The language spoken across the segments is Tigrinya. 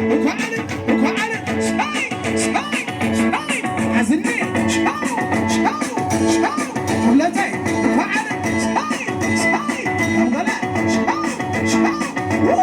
እንኳዕ ዓለም፣ እንኳዕ ዓለም፣ ሳይ፣ ሳይ፣ ሳይ፣ ሓዝኒ፣ ሻው፣ ሻው፣ ሻው፣ ኩለተይ፣ እንኳዕ ዓለም፣ ሳይ፣ ሳይ፣ ኣንጎላ፣ ሻው፣ ሻው፣ ው።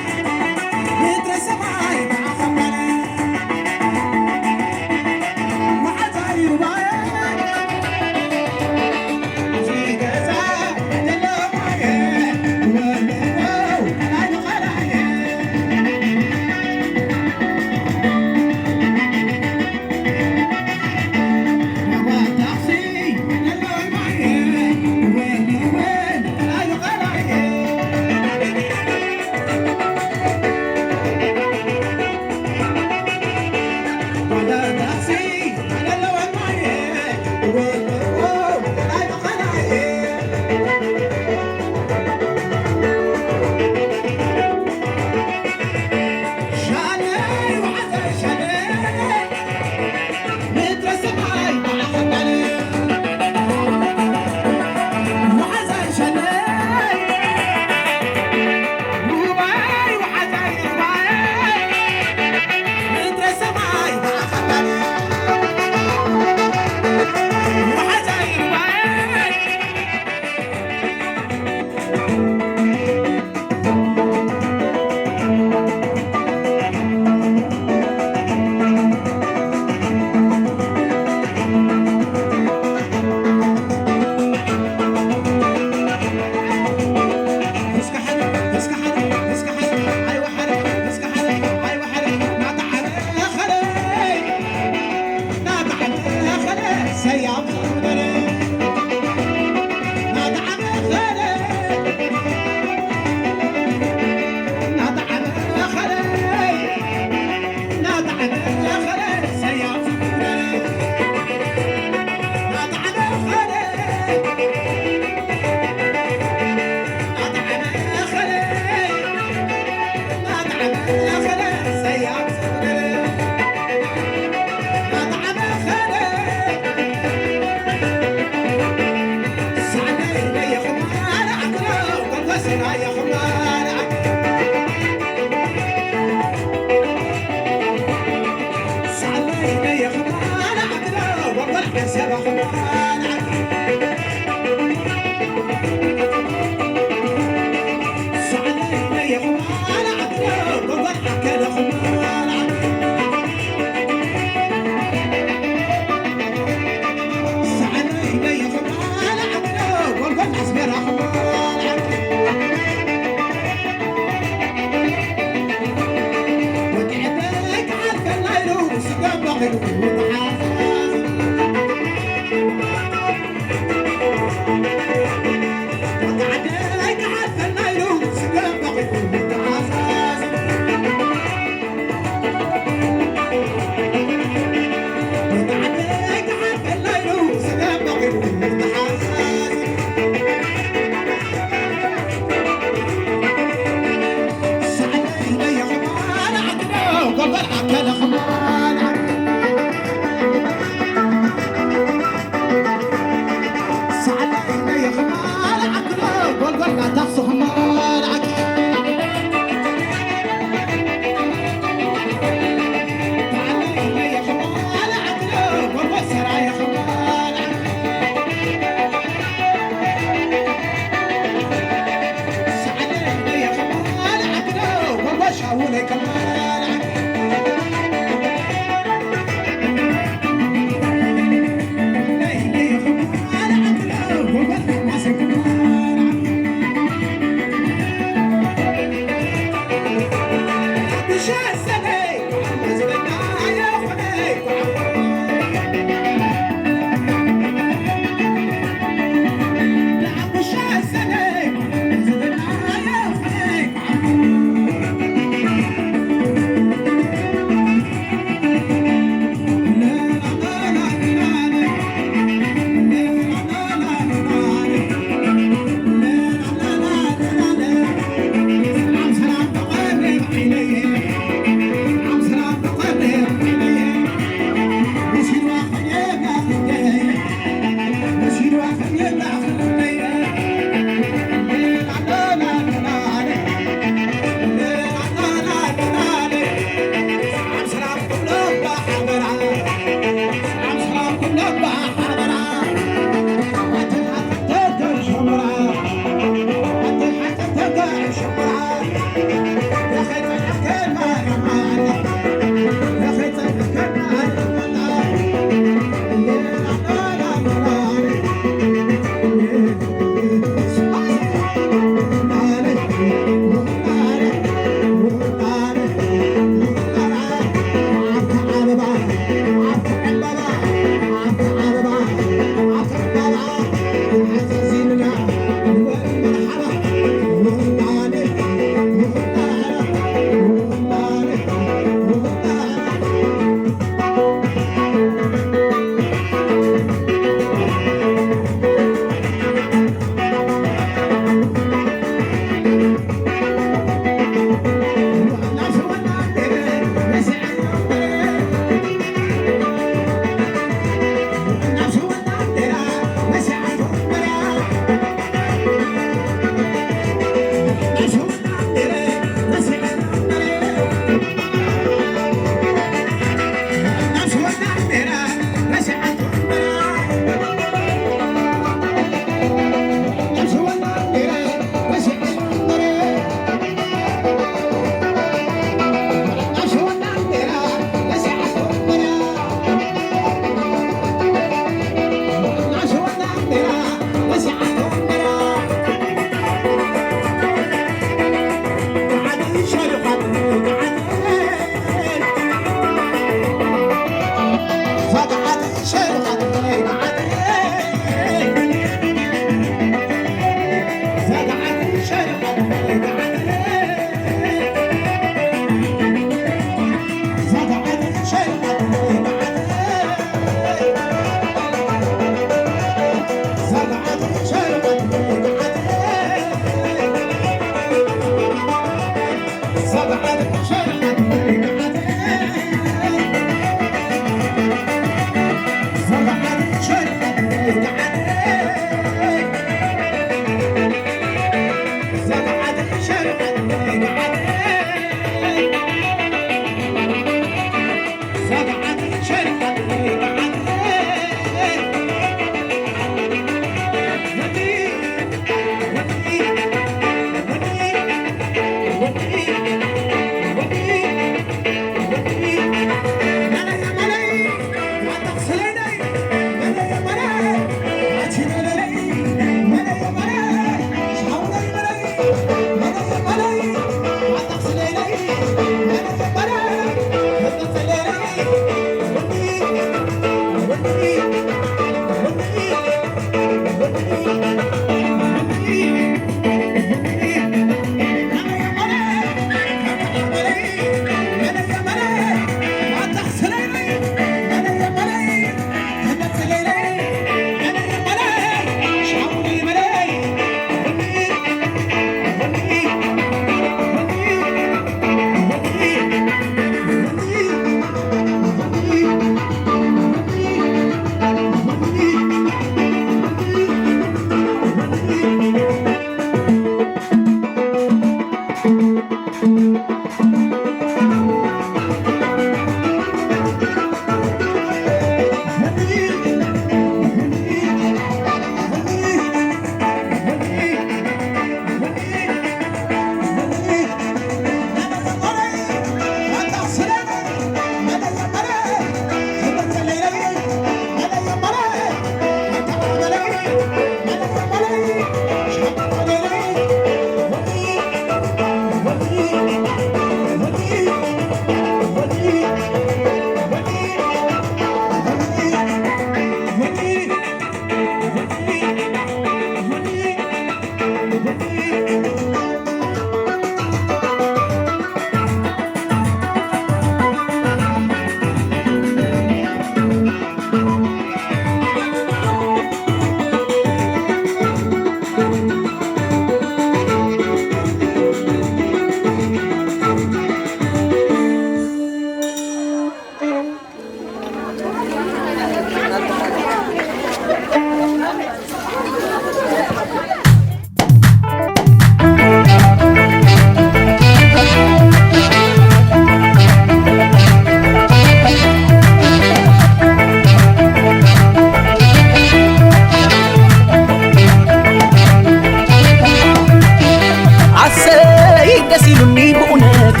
ኣሰይ ደስ ኢሉኒ ብእውነቴ፣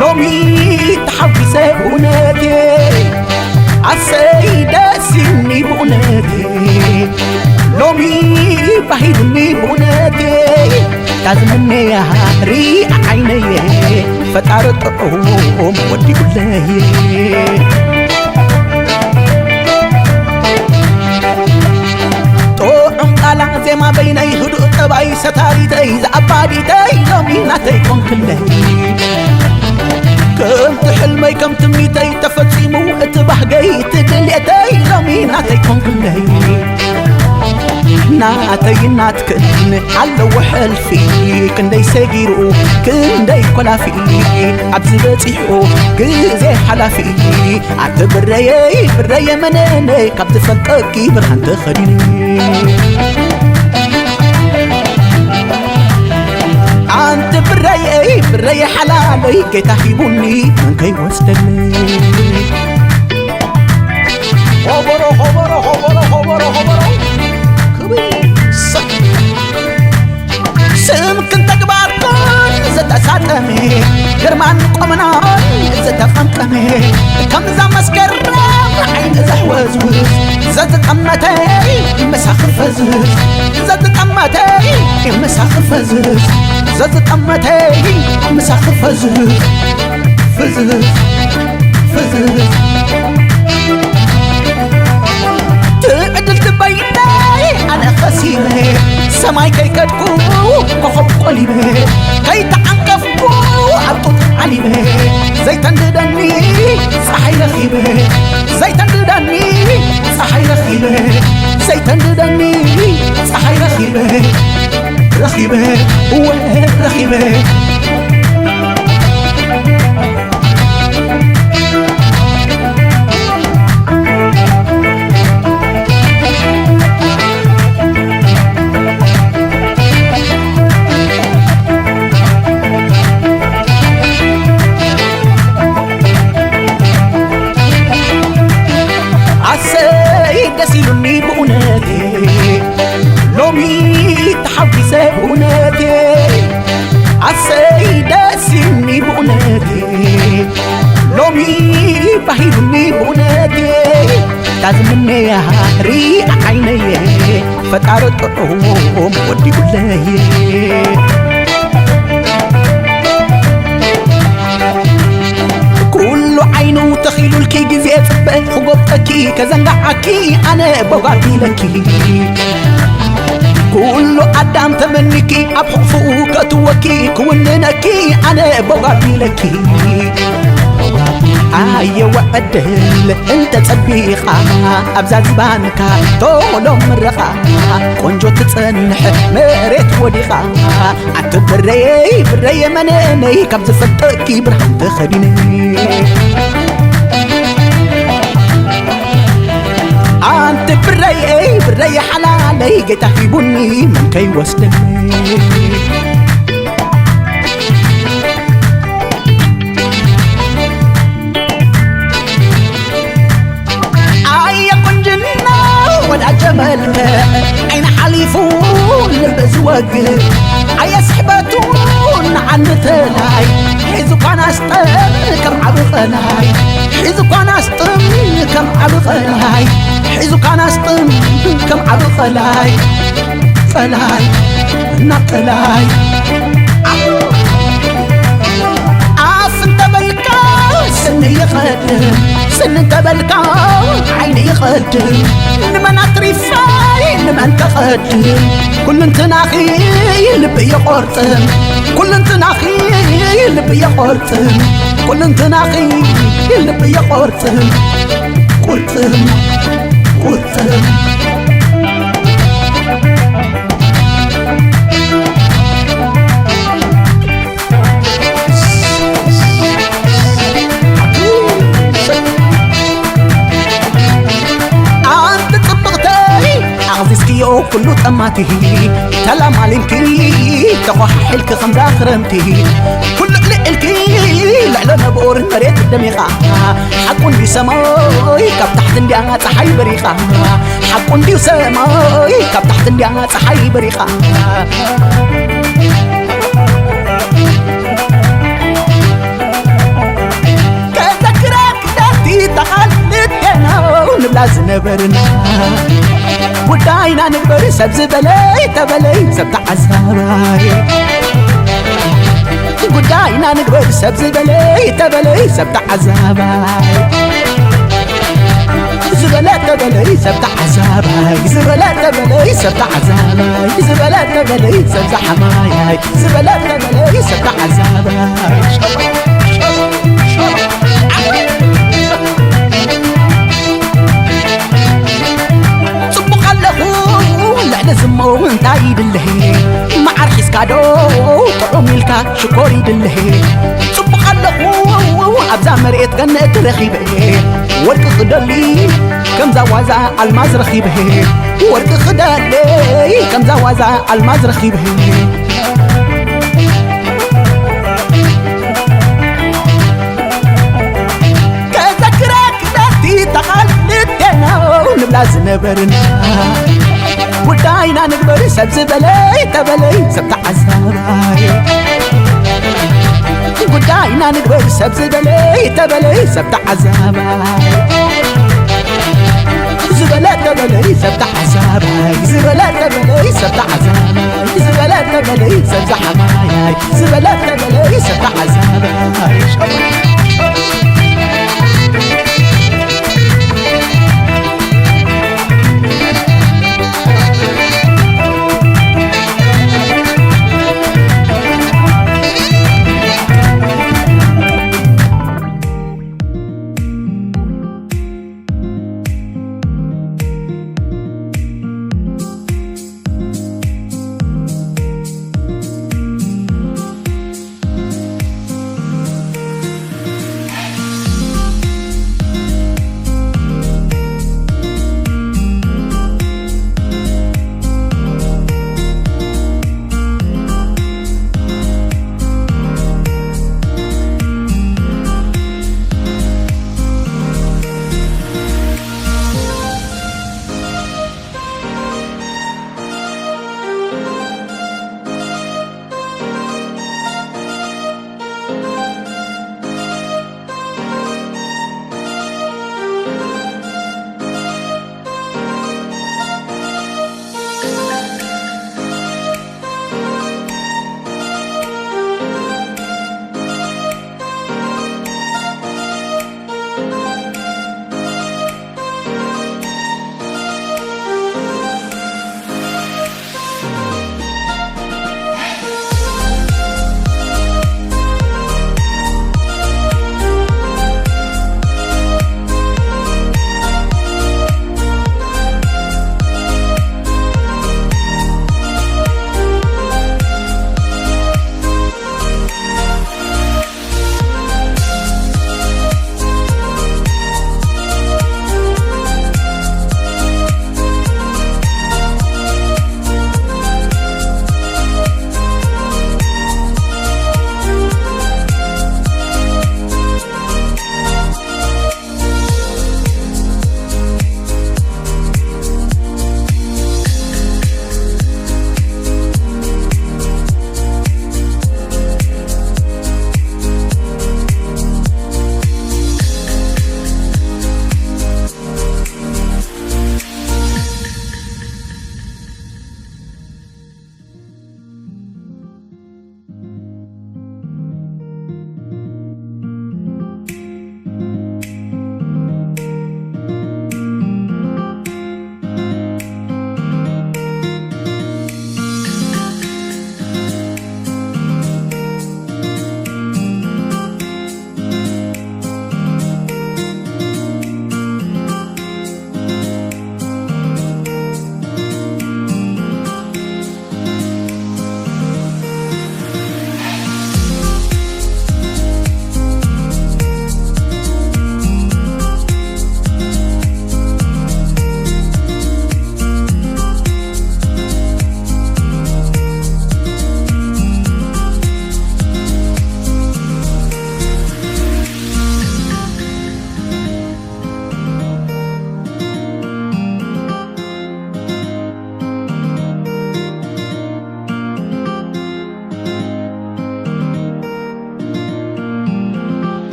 ሎሚ ተሓጒሰ ብእውነቴ። ኣሰይ ደስ ኢሉኒ ብእውነቴ፣ ሎሚ ባሂሉኒ ብእውነቴ። እታ ዝምነያ ሪኣ ዓይነየ፣ ፈጣሪ ጥዑም ወዲኡለይ። ጥዑም ቃላ ዜማ በይነይ፣ ህዱእ ጠባይ ሰታሪተይ፣ ዝኣባዲተይ ሎሚ ናተይ ኮንክለይ። ከምቲ ሕልመይ ከም ትምኒተይ ተፈጺሙ፣ እቲ ባህገይ እቲ ድልየተይ ሎሚ ናተይ ኮንክለይ። ናተይ ናትክን ኣለዎ ሕልፊ፣ ክንደይ ሰጊሩ ክንደይ ኮላፊ፣ ኣብዚ በጺሑ ግዜ ሓላፊ። ኣቲ ብረየይ ብረየ መነነይ፣ ካብ ዝፈልጠኪ ብርሃን ተኸዲነ። ኣንቲ ብረየይ ብረየ ሓላለይ፣ ጌታ ሂቡኒ መን ከይወስደለይ። ሆቦሮ ሆቦሮ ሆቦሮ ሆቦሮ ሆቦሮ። ክብሪ ሰብ። ስምክን ተግባርክን ዝተሳጠመ፣ ግርማን ቆመናን ዝተቐምቀመ፣ ከምዛ መስከረም ዓይኒ ዘሕወዝውዝ፣ ዘዝጠመተይ ምሳኺ ፈዝዝ፣ ዘዝጠመተይ ምሳኺ ፈዝዝ፣ ዘዝጠመተይ ምሳኺ ፈዝዝ። ፍዝዝ ፍዝዝ። ትዕድልቲ በይነይ ኣነ ከሲበ፣ ሰማይ ከይከድኩ ኮኸብ ቆሊበ፣ ከይተዓንቀፍኩ ኣብ ጡጥ ዓሊበ፣ ዘይተንድደኒ ጸሓይ ረኺበ፣ ዘይተንድደኒ ጸሓይ ረኺበ፣ ዘይተንድደኒ ጸሓይ ረኺበ፣ ረኺበ፣ እወ ረኺበ። ኣሰይ ደስ ኢሉኒ ብእውነቴ፣ ሎሚ ተሓጒሰ ብእውነቴ። ኣሰይ ደስ ኢሉኒ ብእውነቴ፣ ሎሚ ባሂሉኒ ብእውነቴ። እታ ዝምነያ ሪኣ ዓይነየ፣ ፈጣሪ ጥዑም ወዲኡለይ። ኩሉ ዓይኑ ተኺሉልኪ ግዜ ጽበ፣ ክጎብጠኪ ከዘንጋዓኪ ኣነ ቦጋቢለኪ። ኩሉ ኣዳም ተመኒኪ ኣብ ሕቑፉ ከእትወኪ፣ ክውንነኪ ኣነ ቦጋቢለኪ። ኣየወ ዕድል እንተ ጸቢቓ ኣብዛ ዝባንካ ቶሎ ምረቓ፣ ቆንጆ ትጸንሕ መሬት ወዲቓ። ኣቲ ብረየይ ብረየ መነነይ፣ ካብ ዝፈልጠኪ ብርሃን ተኸዲነ። ኣንቲ ብረየይ ብረየ ሓላለይ፣ ጌታ ሂቡኒ መን ከይወስደኒ። እግር ኣየስሕበቱ ንዓንተላይ ሒዙኳን ኣስጠም ከም ዓብቐላይ ሒዙኳን ኣስጠም ከም ዓብቐላይ ሒዙኳን ኣስጠም ከም ዓብቐላይ ቀላይ እናብ ቀላይ ኣፍ እንተበልካ ስኒ ይቐድም ስኒ እንተበልካ ዓይኒ ይቐድም ንመን ኣትሪፋይ ንመን ተቐድም ኩልንትናኺ ልቢ የቆርጥም ኩልንትናኺ ልቢ የቆርጥም ኩልንትናኺ ልቢ የቆርጥም ቁርጥም ቁርጥም ኣንቲ ጽብቕተይ ኣኽዚዝክዮ ኩሉ ጠማቲ ተላማሊምኪ ተኾሓሒልኪ ከምዛ ክረምቲ ኩሉ ልዕልኪ ልዕሎ ነብኦር መሬት ደሚኻ ሓቁ እንዲ ሰማይ ካብ ታሕቲ እንዲያ ፀሓይ በሪኻ ሓቁ እንዲዩ ሰማይ ካብ ታሕቲ እንዲያ ፀሓይ በሪኻ ከዘክረክ ደቲ ተቓልደናው ንብላ ዝነበርና ጉዳይና ንግበር ሰብ ዝበለይ ተበለይ ሰብ ተዓዛባይ ጉዳይና ንግበር ሰብ ዝበለይ ተበለይ ሰብ ተዓዛባይ ዝበለ ተበለይ ሰብ ተዓዛባይ ዝበለ ተበለይ ሰብ ተዓዛባይ ዝበለ ተበለይ ሰብ ዝሓማያይ ዝበለ ተበለይ ሰብ ተዓዛባይ ጽቡቕ ኣለኹ ልዕሊ ዝሞ እንታይ ይድለ መዓር ሒዝካ ዶ ጥዑም ኢልካ ሽኮር ይድለ ጽቡቕ ኣለኹ ኣብዛ መሬት ገነት ረኺበ ወርቂ ክደሊ ከምዛ ዋዛ ኣልማዝ ረኺበ ወርቂ ክደሊ ከምዛ ዋዛ ኣልማዝ ረኺበ ከዘክረክ ነቲ ተቓልደናው ንብላ ዝነበርና ጉዳይና ንግበር ሰብ ዝበለይ ተበለይ ሰብ ተዓዛባይ ጉዳይና ንግበር ሰብ ዝበለይ ተበለይ ሰብ ተዓዛባይ ዝበለ ተበለይ ሰብ ተዓዛባይ ዝበለ ተበለይ ሰብ ተዓዛባይ ዝበለ ተበለይ ሰብ ዝሓማያይ ዝበለ ተበለይ ሰብ ተዓዛባይ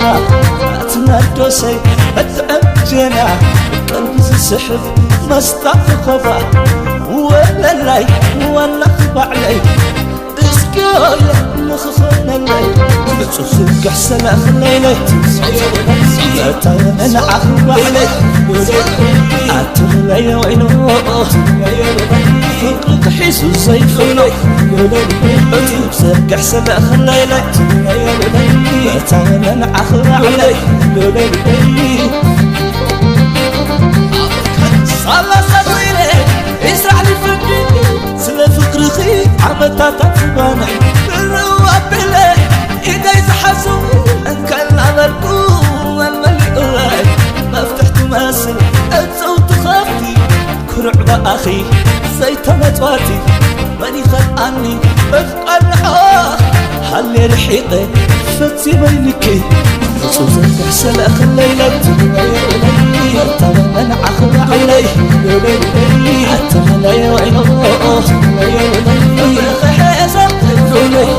ኣቲ ናርዶሰይ፣ እትዕም ጀና፣ ቀልቢ ዝስሕብ መስጣ ኮኾባ፣ ወለላይ ዋላኺ ባዕለይ፣ እስኪ ንኽኾነለይ፣ ንጹህ ዝርግሕ ሰላኽ ለይለይ፣ መታመን ዓኽ ባዕለይ፣ ኣትለየ ወይኖ፣ ፍቕሪ ክሒሱ ዘይፍኖ፣ ንጹህ ዝርግሕ ሰላኽ ለይለይ፣ መታመን ዓኽ ባዕለይ። ሳላ ሳላ ኢለ ይስራሕ ልፍዲ፣ ስለ ፍቅርኺ ዓመታታት ዝባነ፣ ብርው ኣቢለ ኢደይ ዝሓዙ እንከናበርኩ፣ መልመሊኡወይ መፍትሕ ትመስል እፅው ትኸፍቲ፣ ኩርዕ ብኣኺ ዘይተመፅዋቲ፣ መን ይኸልኣኒ እፍ ቀንዖ፣ ሃሌ ርሒቐ ፈጺመ ኢልኪ፣ ንጹህ ዘርግሕ ሰላኽ ለይለይ፣ መታመን ዓኽ ባዕለይ፣ ኣትለየ ወይኖ፣ ክሕሰብ ትብሉለይ።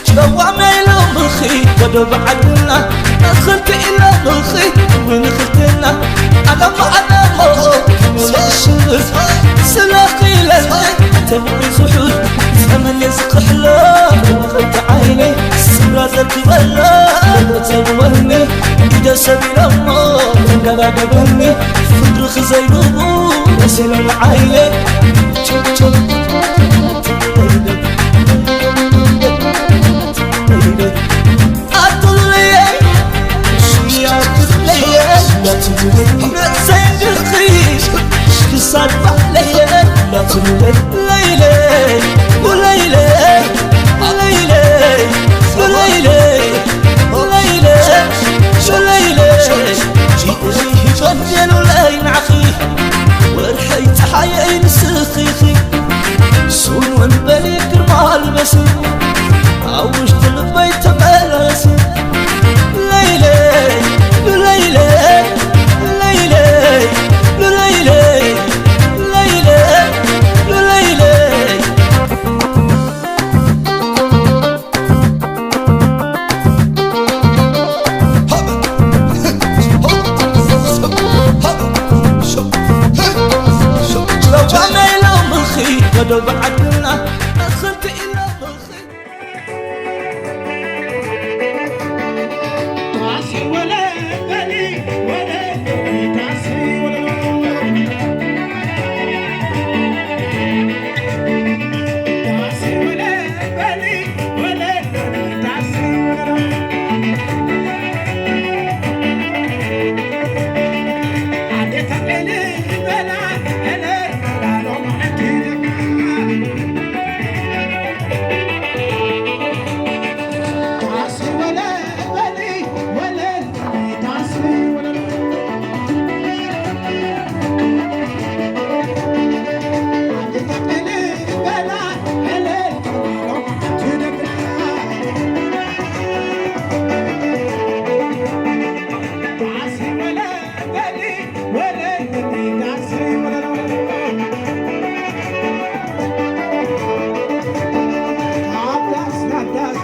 ጨዋመ ኢሎምኺ ወደብ ዓድና፣ እኽልቲ ኢሎምኺ ንኽልትና፣ ዓለማ ዓለሞ ዝሽብር ስለኺ ኢለን ተብዒ ዝሑል፣ ዘመን ዝኽሕሎ ንኽልተ ዓይነይ ስድራ ዘርክበላ ዘብወኒ ኢደ ሰብ ኢሎሞ ተንገባገበኒ፣ ፍቅርኺ ዘይብኡ መሲሉ ንዓይነይ ችብችብ ወርሐይ ፀሓየይ ንስኺ ኢኺ፣ ሱን ወንበሪ ግርማ ልበሲ፣ ኣብ ውሽጢ ልበይ ተመለሲ። ለይለይ፣ ለይለይ፣ ለይለይ፣ ለይለይ፣ ለይለይ፣ ለይለይ። ሎባመይ ሎምኺ ወደብ ዓድና እኽልቲ ኢሎምኺ። ካብ ዳስ ናብ ዳስ፣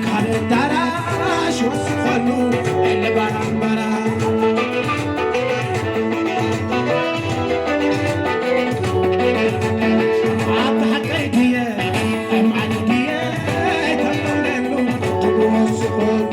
ካብ ኣዳራሽ ወሲኸሉ፣ እልባራምባራ። ኣብ ሓቀይ ድየ፣ ኣብ ማዕድ ድየ፣ ተቐለሉ፣ ትወስኸሉ።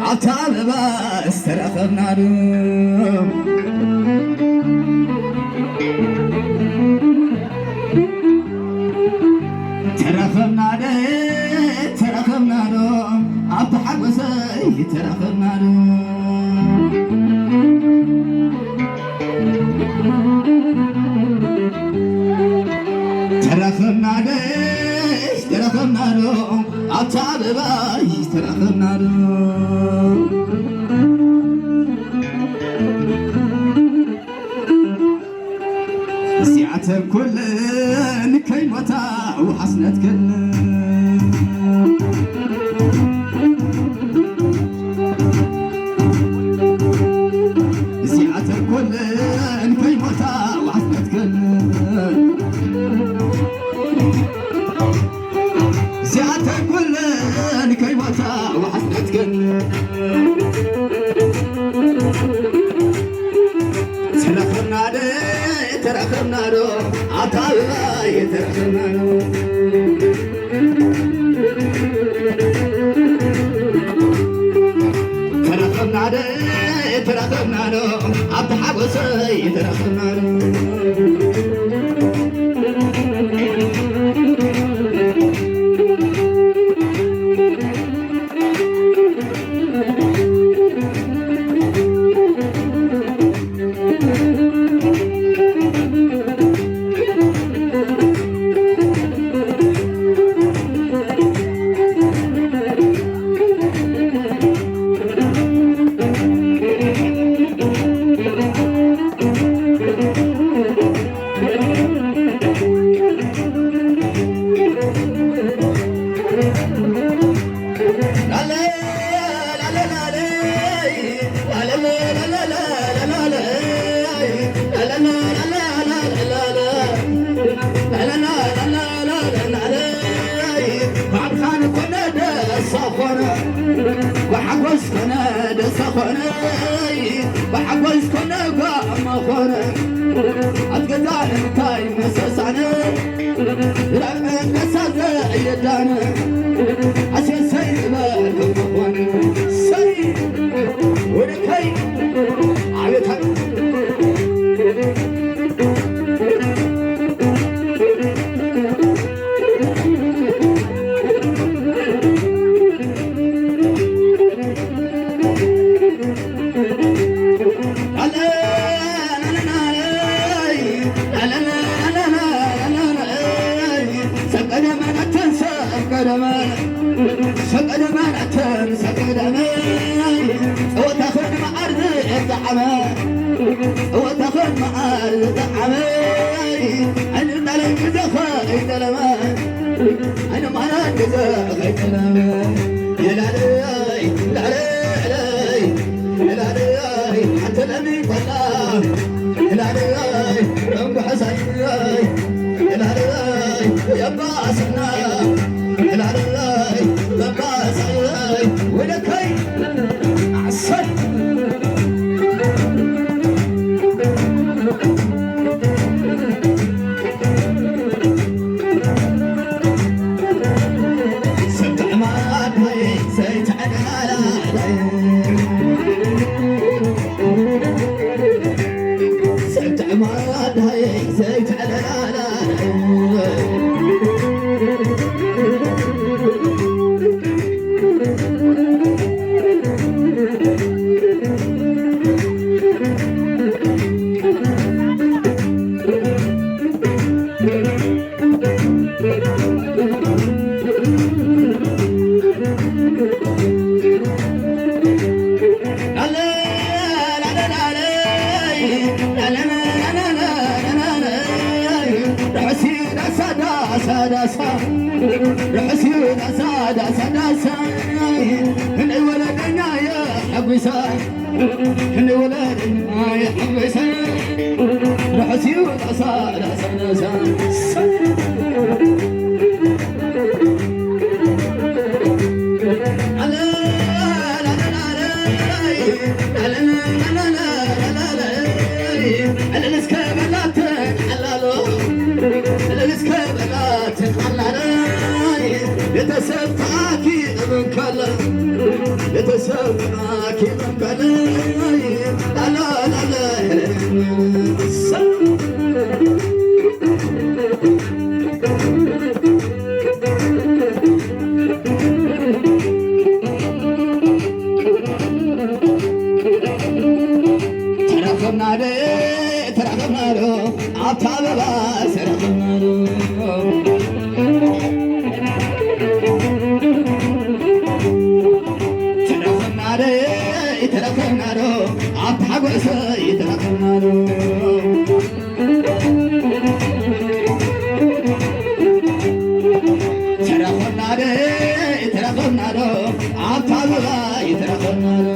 ኣብታ ኣበባ ዝተረኸብናሉ ተረኸብናደ ተረኸብናዶ ኣብቲ ሓጎሰይ ተረኸብናዶ ተረኸብናደ ተረኸብናዶ ኣብቲ ኣበባይ ተረኸብናዶ እዚኣተን ኩለን ከይሞታ ወሓስነትክን እዚኣተን ኩለን ከይሞታ ወሓስነትክን እዚኣተን ኩለን ከይሞታ ወሓስነትክን ተረኸብናዶ ተረኸብናዶ ኣታ ኣበባይ ተረኸብናዶ ተረኸብናዶ ተረኸብናዶ ኣብቲ ሓጎሰይ ተረኸብናዶ ብሓጎስ ኮነ ደስታ ኮነ ብሓጎስ ኮነ ጋማ ኮነ ኣብ ገዛ እንታይ መሰሳነ ብርዕመ መሳዘ እየዳነ ኣሴሰይ ዝበል ክመኾን ሰይ ወደከይ ኣቤት ጸወታኽን መዓር ዝጠዓመ ጸወታኽን መዓር ዝጠዓመ ኣይንጣለይ ግዘኸ ኣይጠለመ ኣይንማራ ግዘኸ ኣይጠለመ የላለይ ላለይ ላለይ ላለይ ሓተለሚ ኮላ ላለይ ረንጓ ሕሳይ ላለይ የባስና ላለይ የባስና ወለከይ ዓሰል ርሑስ እዩ ዳሳ ዳሳ ዳሳ ርሑስ እዩ ዳሳ ዳሳ ዳሳ ንወለደና የሐጉሳ ንወለደና የሐጉሳ ርሑስ እዩ ዳሳ ዳሳ ዳሳ ቤተሰብ ተኣኪቡ እንከሎ ቤተሰብ ተረኸብና ዶ ተረኸብና ዶ ኣብታ ኣበባ ተረኸብና ዶ ተረኸብና ዶ ተረኸብና ዶ ኣብታ ሓጎሰ ተረኸብና ዶ ተረኸብና ዶ ተረኸብና ዶ ኣብታ ኣበባ ተረኸብና ዶ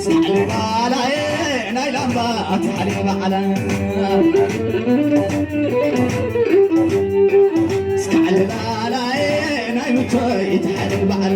ሳዕሊ ባላየ ናይ ላምባ ሳዕሊ ባዕላ ሳዕሊ ባላየ ናይ ምቾይ ሳዕሊ ባዕላ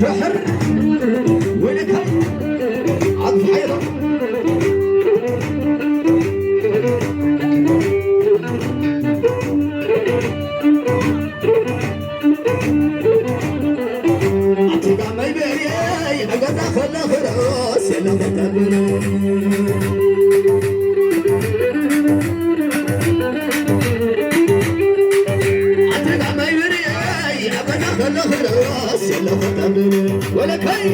ድሕር ወለታይ ኣብ ሓይሎም ኣቲ ጋመይ በርየ ይበገዛ ከለኹ ርኦስ የለኹ ተብሎ ኣቲ ጋመይ በርየ ይበገዛ ከለኹ ርኦስ የለኹ ተብሎ ወለታይ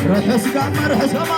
ርሑስ ጋማ ርሑስ ጋማ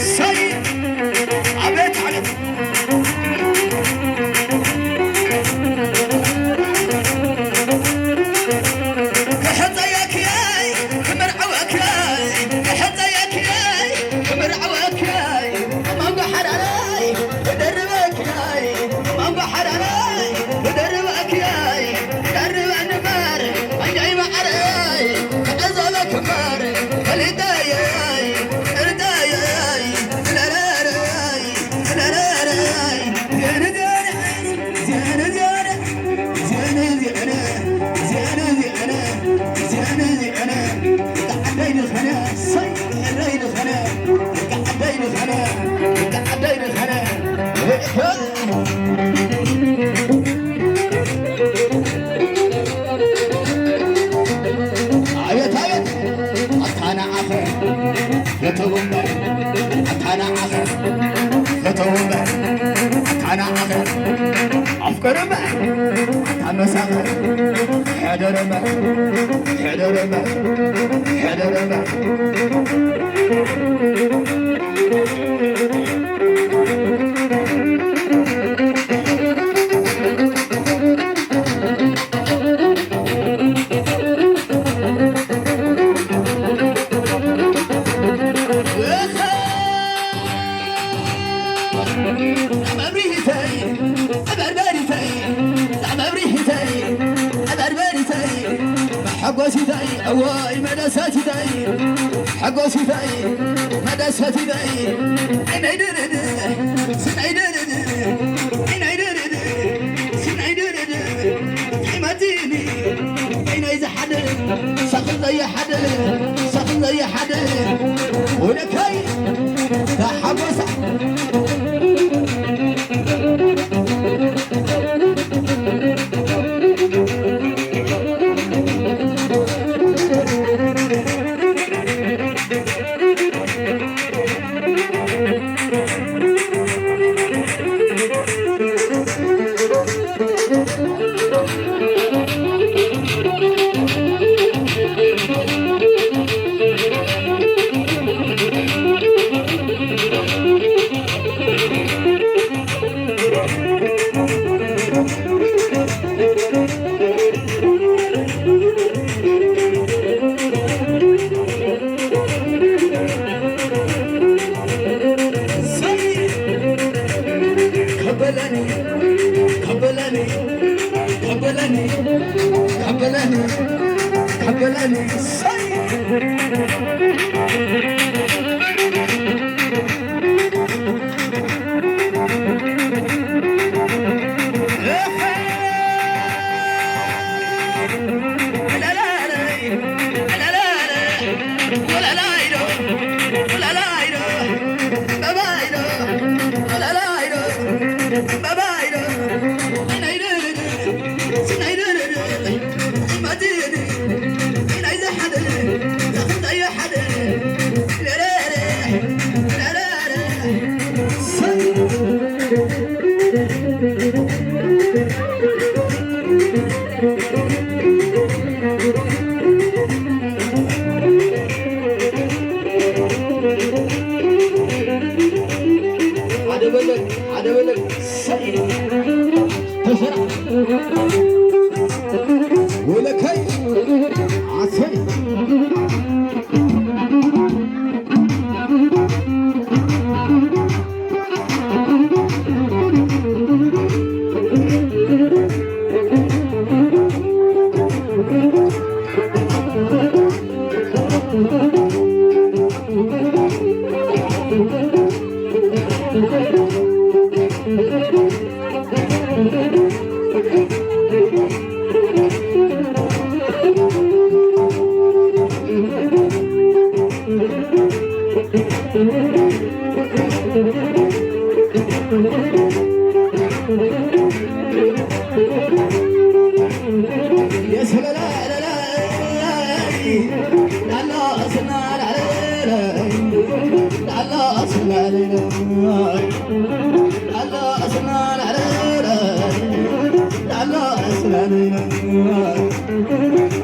ሰይ ኣቤት ዓለም ክሕጸየክያይ ክምርዐወክያይ ክሕጸየክያይ ክምርዐወክያይ መንጎ ሓራራይ ክደርበክያይ መንጎ ሓራራይ ክደርበክያይ ክደርበ ንበር ኣንጃይ ማዓረይ ክዕዘበክ እምበር ፈሊጠየይ እርዳየይ ለረረይ ለረረይ ኣቤት ኣቤት ኣታ ንዓኸ ፈተው እምበር ኣታ ንዓኸ ፈተው እምበር ኣታ ንዓኸ ኣፍቅር እምበር ኣታ መሳኸ ሕደር እምበር ሕደር እምበር ሕደር እምበር መብሪሂተይ፣ ኣበርበሪተይ፣ መብሪሂተይ፣ ኣበርበሪተይ፣ ሓጎሲተይ፣ እወይ መደሰቲተይ፣ ሓጎሲተይ፣ መደሰቲተይ፣ ነይ ድርድ፣ ስነይ ድርድ፣ ነይ ድርድ፣ ስነይ ድርድ፣ ይመጽእኒ፣ ነይ ዝሓድር፣ ሳኽን ዘይሓድር፣ ሳኽን ዘይሓድር፣ ወደከይ፣ ተሓጎሳ። ከበለኒ፣ ከበለኒ፣ ከበለኒ፣ ከበለኒ፣ ከበለኒ፣ ሰይ።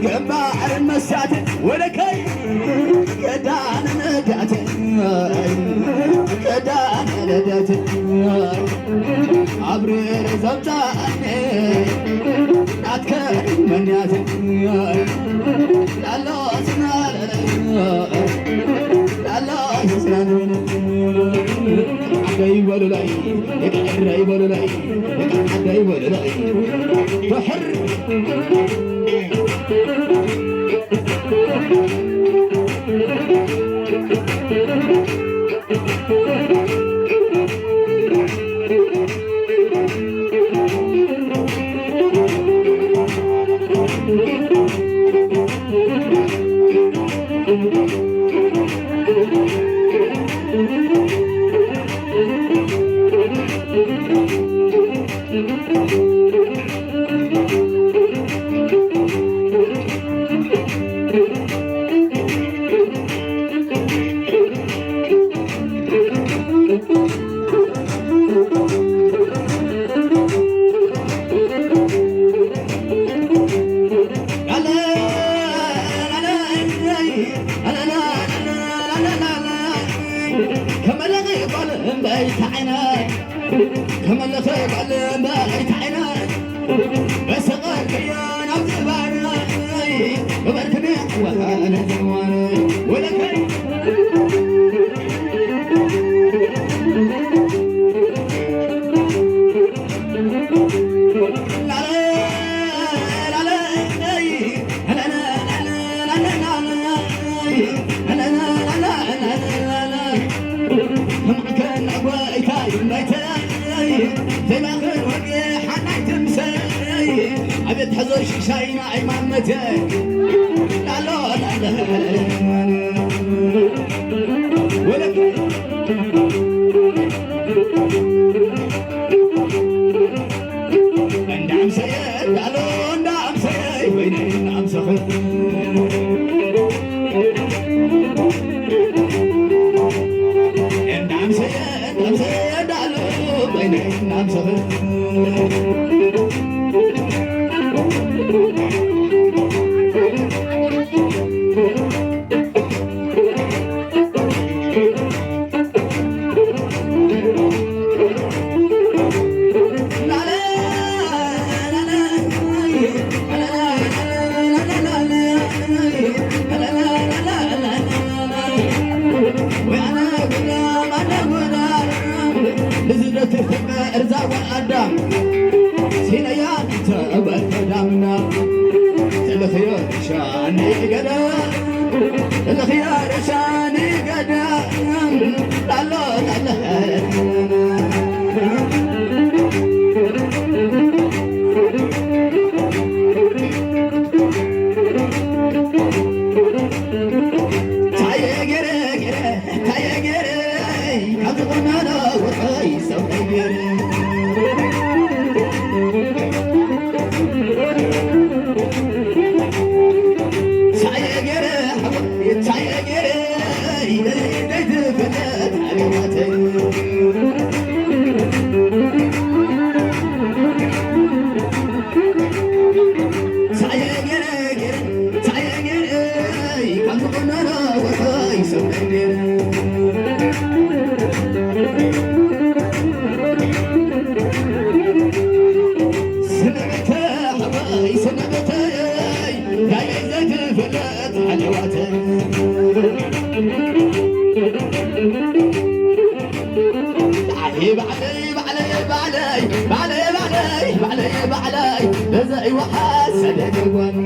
ግንባር መሳት ወለከይ ገዳን ነዳት ገዳን ነዳት ኣብሬረ ዘምጻእኒ ናትከ መንያት ላሎ ስናለ ላሎ ስናለ ደቂ ዓደይ በሉለይ፣ ደቂ ኤረይ በሉለይ፣ ደቂ ዓደይ በሉለይ። ድሕር ከመለኺ ጓል እምበይ ተዓይነ ከመለኺ ጓል እምበይ ተዓይነ በሰቐልክዮ ናብ ዝባነይ በበርክኒ ወሃነ ዘዋነ ወለከይ ኣቤት ሕዞ ሽሻይና ኣይማመተ ላሎ ላለ ወለክ እንዳ ኣምሰየ ዳሎ እንዳ ኣምሰየ ወይነ እንዳ ኣምሰኹ እንዳ ኣምሰየ እንዳ ኣምሰየ ዳሎ ወይነ እንዳ ኣምሰኹ ልዝደቱ ፍቅር ዛዋ ኣዳም ሲነያ ተበል ዳምና ተለኽዮ ሻኒ ገዳ ተለኽያ ሻኒ ገዳ ላሎ ላለ ታየ ገረ ገረ ታየ ገረ ካብ ዝቆናኖ ወርቆይ ሰው ገረ ስነበተይ ሓወይ ስነበተይ ዳየይ ዘይትፍለጥ ሓለዋተይ ባዕለይ ባዕለይ ባዕለይ ባዕለይ ባዕለይ ባዕለይ ባዕለይ ባዕለይ በዛ ይወሓስ ሰደድ ጓል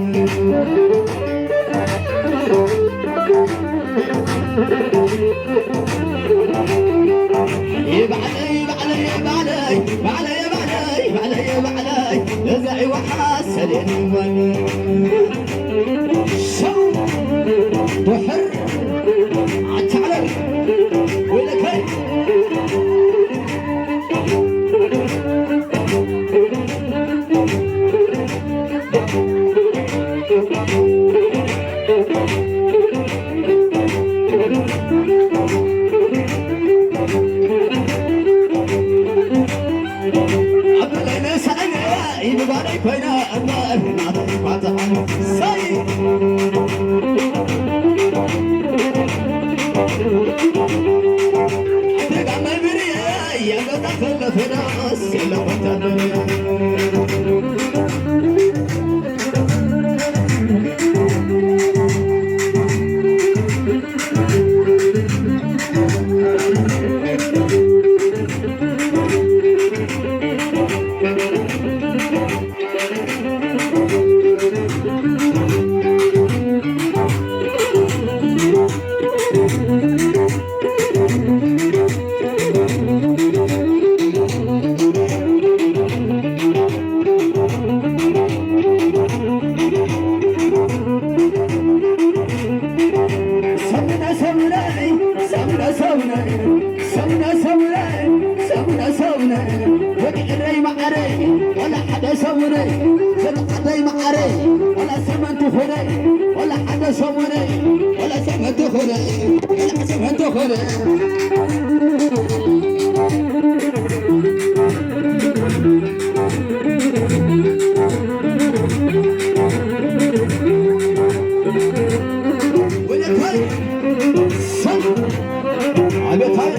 ባዕለይ ባዕለይ ባዕለይ ባዕለይ ባዕለይ ባዕለይ ባዕለይ በዛ ይወሓስ ሰደድ ጓል ሰው ድሕር ኣታዕለል ወይለከይ ኣብ በላይ መሳእነ ይብባለይ ኮይና እምበር ናተይ ኳትዓን ሳይ ኣደጋ መብርየ የገዛ ከለፈዳስ የለኮታደነ ሰሙነ ሰሙነ ሰሙነ ሰሙነ ሰሙነ ሰሙነ ሰሙነ ሰሙነ ወዲ ዕረይ መዓረይ ዋላ ሓደ ሰሙነ ዘመዓደይ መዓረይ ዋላ ሰመንቲ ኾነ ዋላ ሓደ ሰሙነ ዋላ ሰመንቲ ኾነ ዋላ ሰመንቲ ኾነ ወለታይ ሰም ኣበታይ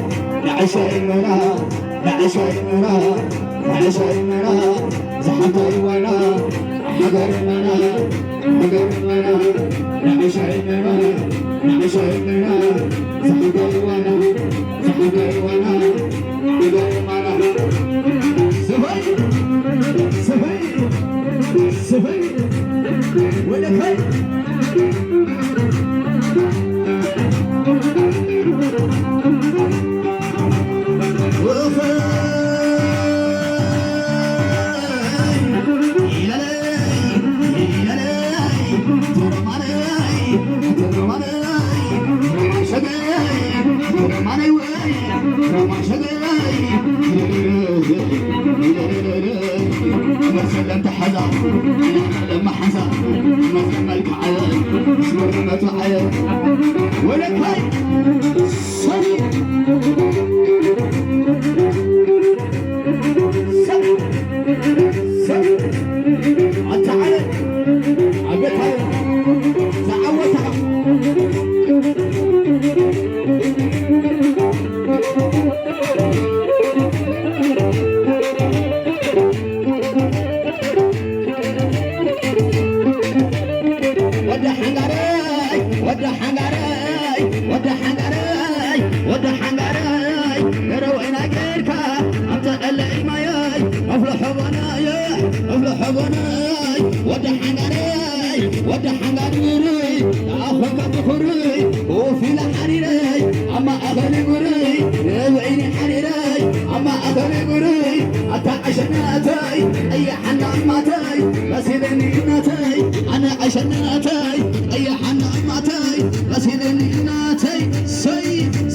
ንዕሸይ መና ንዕሸይ መና ንዕሸይ መና ዝሓተይ ዋና ሃገር መና ሃገር መና ንዕሸይ መና ንዕሸይ መና ዝሓተይ ዋና ዝሓተይ ዋና ሃገር መና ስፈይ ስፈይ ስፈይ ወለታይ ወለታይ ሰሪ ሰሪ ሰሪ ኣታ ዓለም ኣቤት ዓለም ዝዓወታ ወዲ ሓንጋረይ ወዲ ሓንጋረይ ወዲ ሓንጋረይ ወዲ ሓንጋረይ ገረወይና ጌርካ ኣምፀአለይ ማየይ ኣፍልሖ ቦናየ ኣፍልሖ ቦናይ ወዲ ሓንጋረይ ወዲ ሓንጋረይ ኣኾንካ ብኹርይ ኮፍ ኢለ ሓሪረይ ኣብ ማእኸል እግርይ ንበይኒ ሓሪረይ ኣብ ማእኸል እግርይ ኣታ ዓሸናተይ ቀያሓና እማተይ መሲለኒ እናተይ ኣነ ዓሸናተይ ቀያሓና እማተይ መሲለኒ እናተይ ሰይ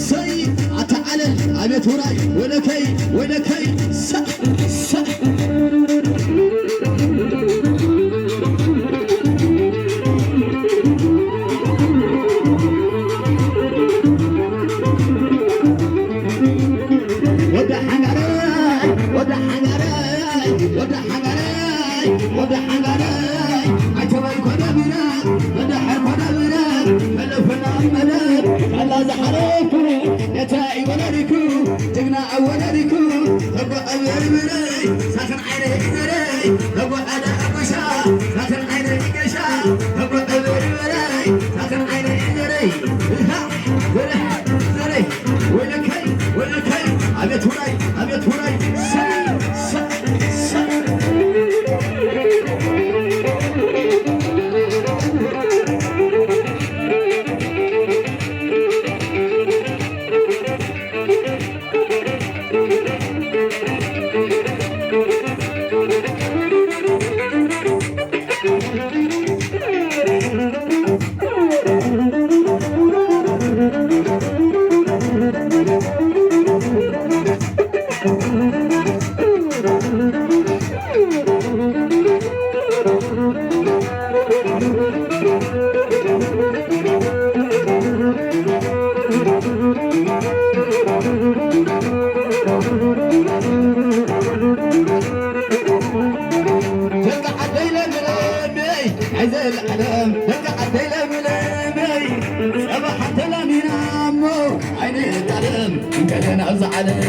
ሰይ ኣታ ዓለም ኣቤት ውራይ ወለከይ ወለከይ ሰ ሰ ወዲ ሓንጋረይ ወዲ ሓንጋረይ ወዲ ሓንጋረይ ወዲ ሓንጋረይ ኣይተበል ኮደብረ መድሕር ኮደብረ ከለፈና መለ ካላ ዝሓረኩ ነታ ይወለድኩ ጅግና ኣወለድኩ ተጓ ኣብርብረይ ሳኽን ዓይነ ይዘረይ ተጓ ኣደ ኣጎሻ ሳኽን ዓይነ ይገሻ ተጓ ኣብርብረይ ሳኽን ዓይነ ይዘረይ እሃ ዘረ ዘረ ወለከይ ወለከይ ኣቤት ውራይ ኣቤት ውራይ ሰ ሰ ሰ ናይ ዘለዓለም ደቂ ዓደይ ለምለመይ፣ ጸባሕ ተላሚና እሞ ኣይንጣለም እንከለና ኣብዚ ዓለም።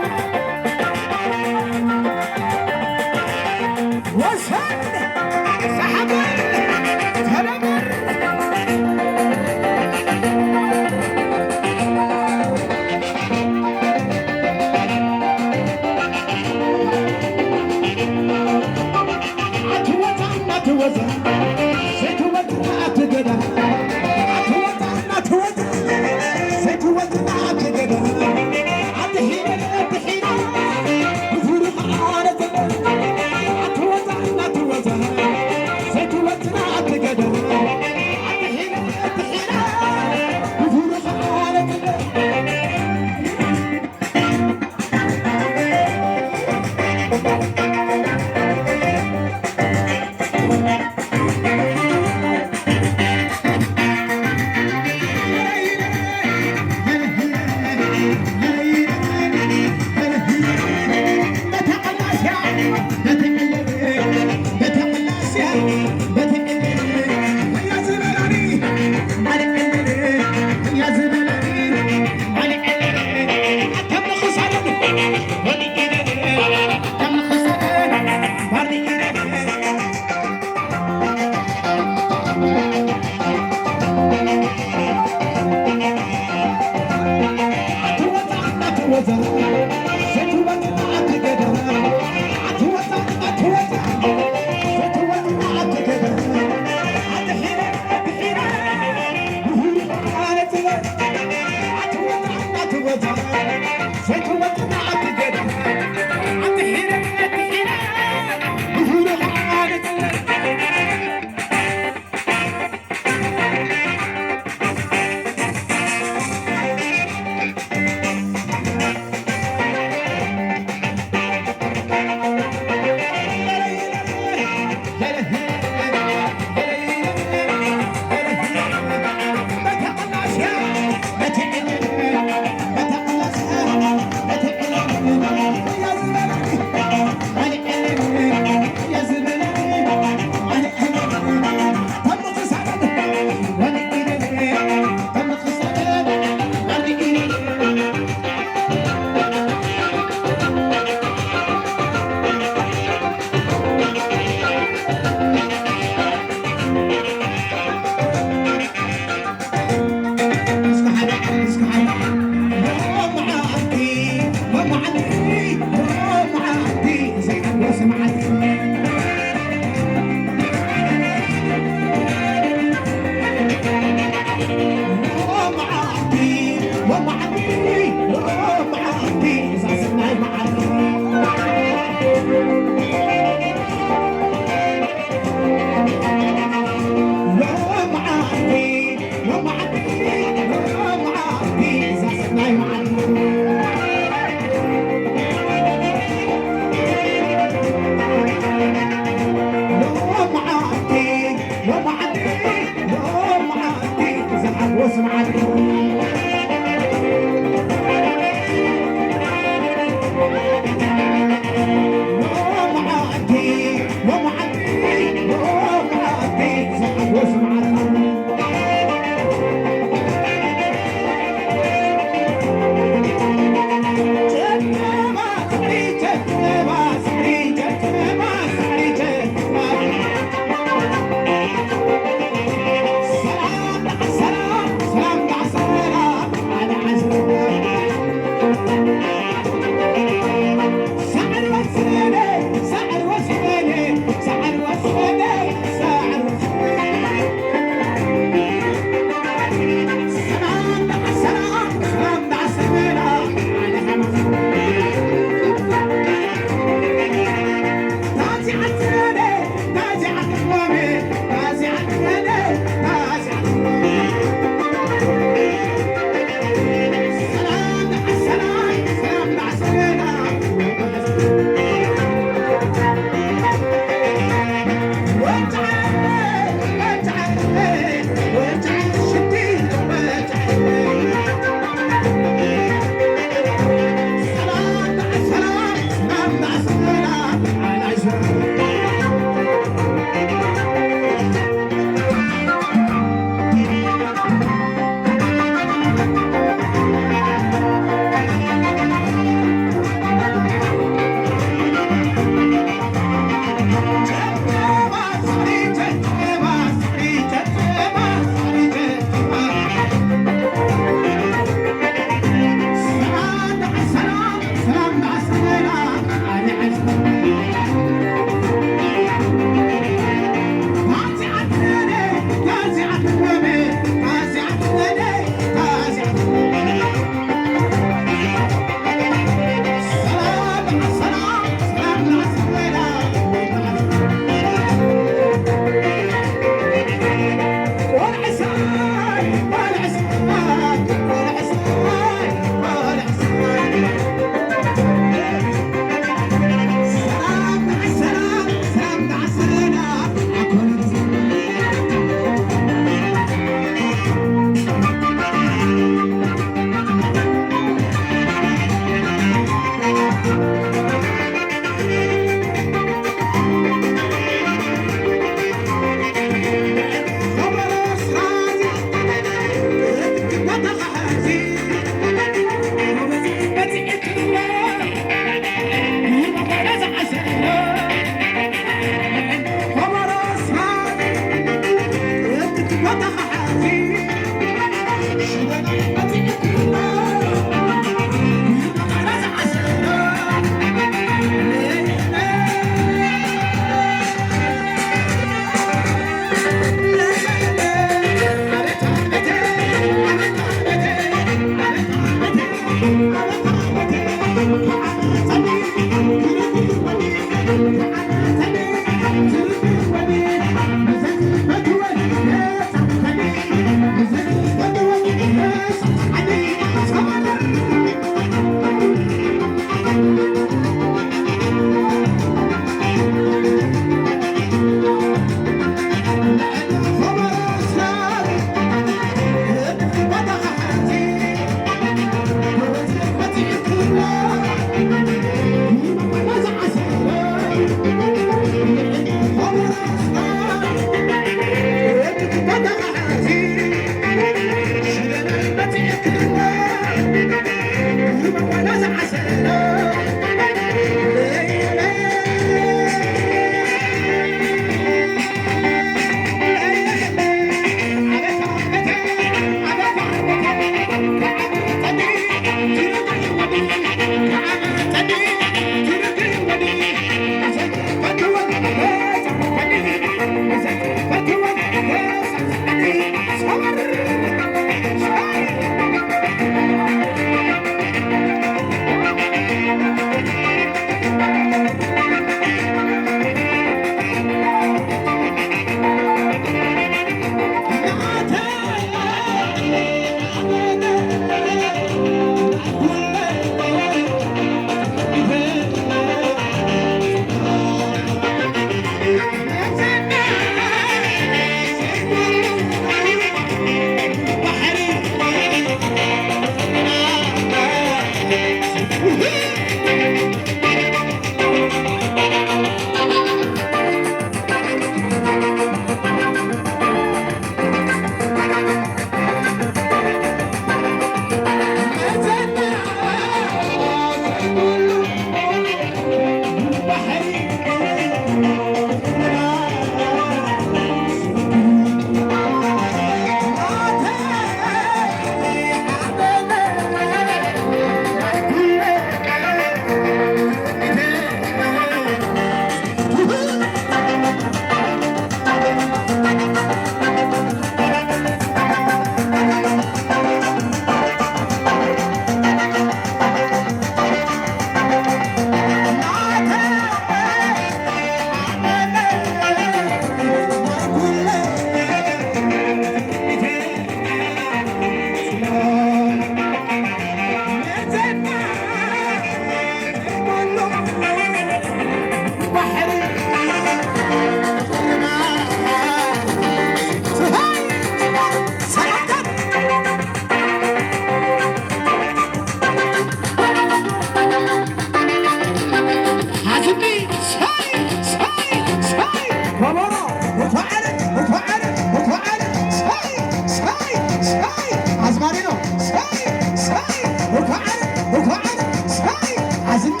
ሓዝኒ ሳይ ሳይ ሳይ ከበሮ ወኳዕለ ወኳዕለ ወኳዕለ ሳይ ሳይ ሳይ ኣዝማሪኖ ሳይ ሳይ ወኳዕለ ወኳዕለ ሳይ ሓዝኒ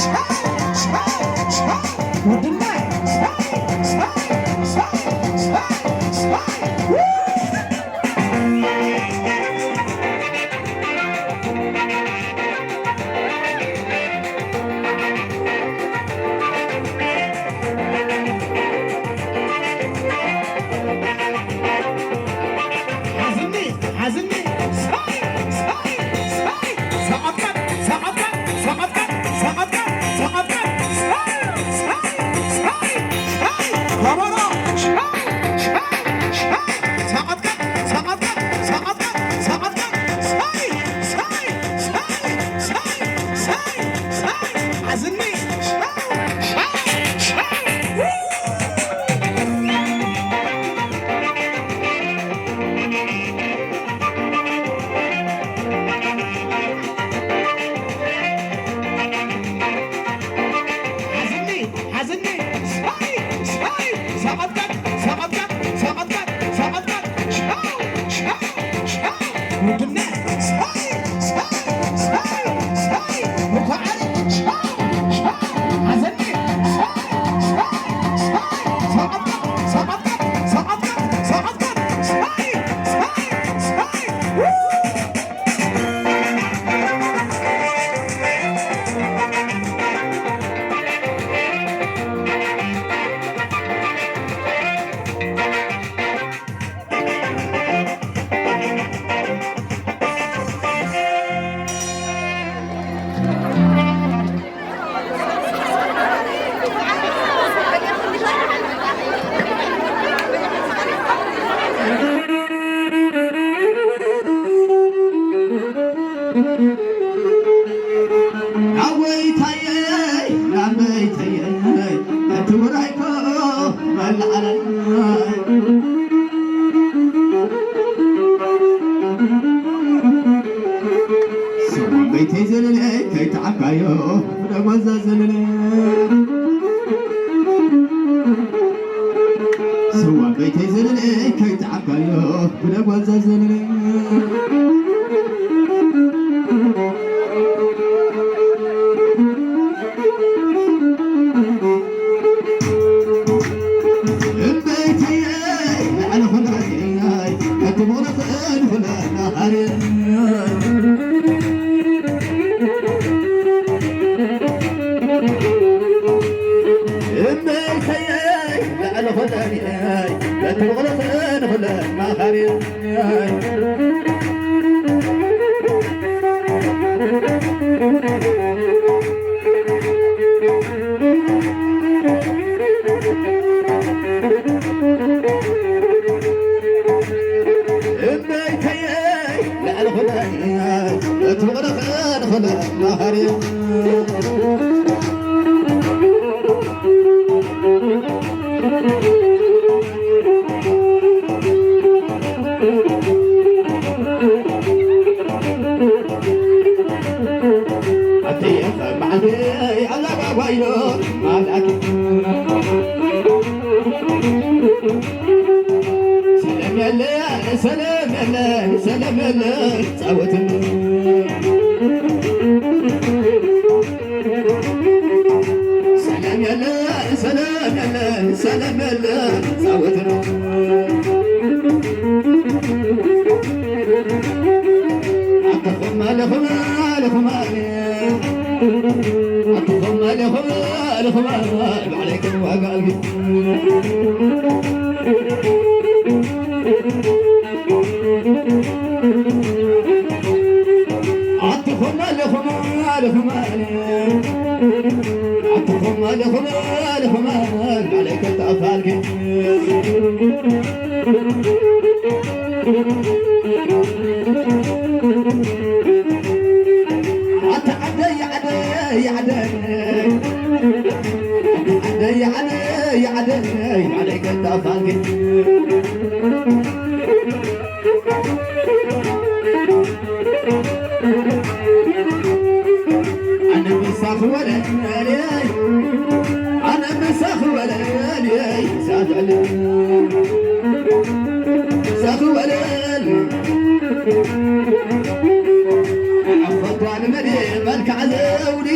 ሳይ ሳይ ሳይ ወድና ሳይ ሳይ ሳይ ሳይ ሳይ ሓዝኒ ሓዝኒ ሳይ ሳይ ሳይ ሰቐጥቀጥ ሰቐጥቀጥ ሰቐጥቀጥ ሰቐጥቀጥ ሰቐጥቀጥ ሳይ ሳይ ሳይ ሳይ ከበሮ ሻይ ሻይ ሻይ ሰቐጥቀጥ ሰቐጥቀጥ ሰቐጥቀጥ ሰቐጥቀጥ ሳይ ሳይ ሳይ ሳይ ሳይ ሳይ ሓዝኒ ሻይ ሻይ ሻይ ሓዝኒ ሓዝኒ ሳይ ሳይ ሰቐጥቀጥ ሰቐጥቀጥ ሰቐጥቀጥ ሰቐጥቀጥ ሻው ሻው ሻው ውድነ ሳይ ሳይ ሳይ ሳይ መኳዕሪ ሻው ሻው ሓዘኒ ሳይ ሳይ ሳይ ሰቐጥቀጥ ሰቐጥቀጥ ሰቐጥቀጥ ሰቐጥቀጥ ሳይ ሳይ ሳይ ዓካዮ ብደጓዛ ዘለለ ስዋ በይተይ ዘለለ ከይተዓካዮ ብደጓዛ ዘለለ እምበይተይ ልዕሊ ኹላትይ እቲ ሞረኽን ኹላትና ሃርያ እመይተየይ ልዕሊ ኹለን እየይ በቲ ብቕለኽን ኹለን ማኻርየይ እመይተየይ ልዕሊ ኹለን እየይ በቲ ብቕለኽን ኹለን ማኻርየይ ሰለም የለ ሰለም የለ ሰለም የለ ጻወትን ሰላም ያለ ሰላም ያለ ሰላም ያለ ጻወት ነው። ኣተኹም ኣለኹም ኣለኹም ኣተኹም ኣለኹም ኣለኹም ባዕለይኩም ዋጋ ኣልጊ ኣትኹም ኣለኹም ኣለኹም ኣትኹም ኣለኹም ኣለኹም ናለይ ከተኣፋልኪ ኣታ ዓደይ ዓደይ ዓደይ ዓደይ ዓደይ ዓደይ ናለይ ከተኣፋልኪ ኣነ ምሳኺ ወለል ኣነ ምሳኺ ወለል ሳትዕል ሳኺ ወለል ኣኾዳ ንመድ መልክዓ ዘውዲ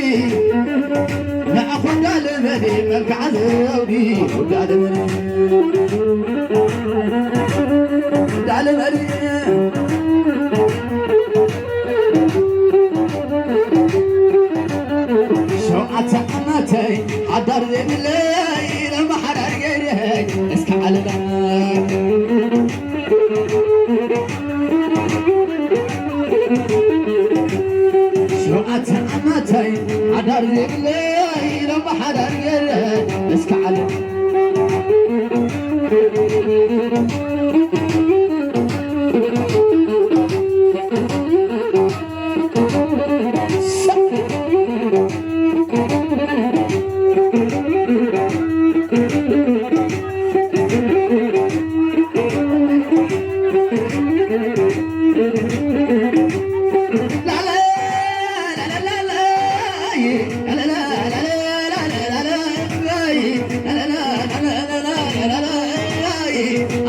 ንኣኾዳ ልመድ መልክዓ ዘውዲ ወዳ ልመድ ወዳ ልመድ ሸውዓተ ዓመተይ ሓዳር ዘይብለይ ለመሓዳር ገይረይ እስከ ዓለባ ሸውዓተ ዓመተይ ሓዳር ዘይብለይ ለመሓዳር ገይረይ እስከ ዓለባ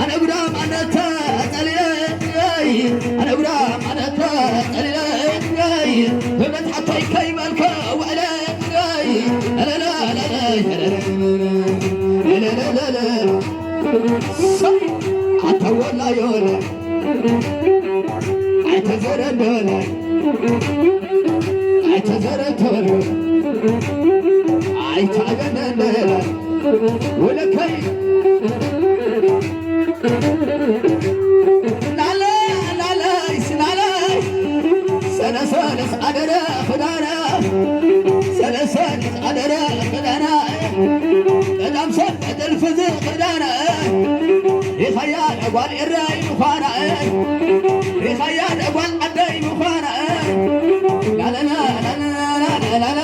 ኣነ ጉዳም ኣነ ተጸሊለ ኣነ ጉዳም ኣነ ተጸሊለ ህብረት ሓቶይ ከይበልከ ውዕለ ኣታ ወላዮለ ኣይተዘረደለ ኣይተዘረተለ ኣይተገነደለ ወለከይ ናለ ናለይ ስናለይ ሰለሰለስ ኣደረ ክዳና ሰለሰለስ ኣደረ ክዳና ቀዳም ሰብ ጥልፊ ዝኽዳና ሪኻያ ጓል ኤረይ ምዃና ሪኻያ ጓል ዓደይ ምዃና ላላላ ላላላ ላላላ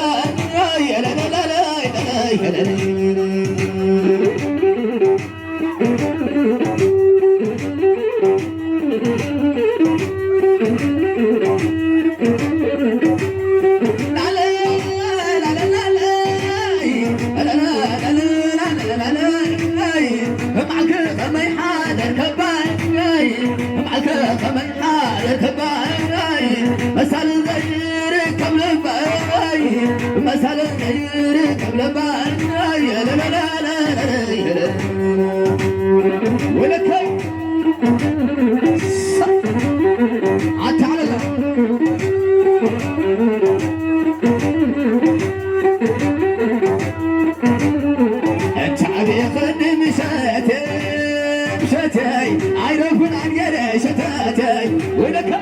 ወይለካ።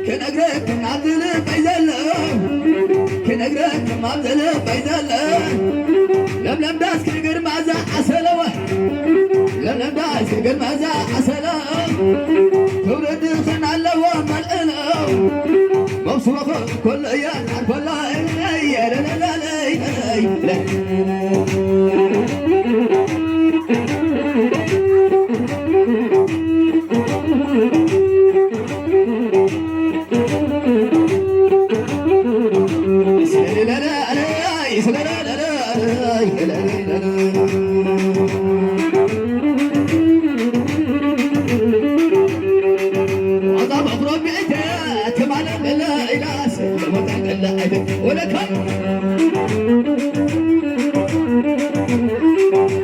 ክነግረክም ኣብ ዝልበይ ዘሎ፣ ክነግረክም ኣብ ዝልበይ ዘሎ፣ ለምለም ዳስ ክግር ማዛ ዓሰለወ፣ ለምለም ዳስ ክግር ማዛ ዓሰለ፣ ትውልዲ ኽን ኣለዎ መልእሎ፣ መብስቦ ኽን ኮሎ እያ ዓርኮላ፣ ለለለለይ፣ ለለለለይ። ወለካ።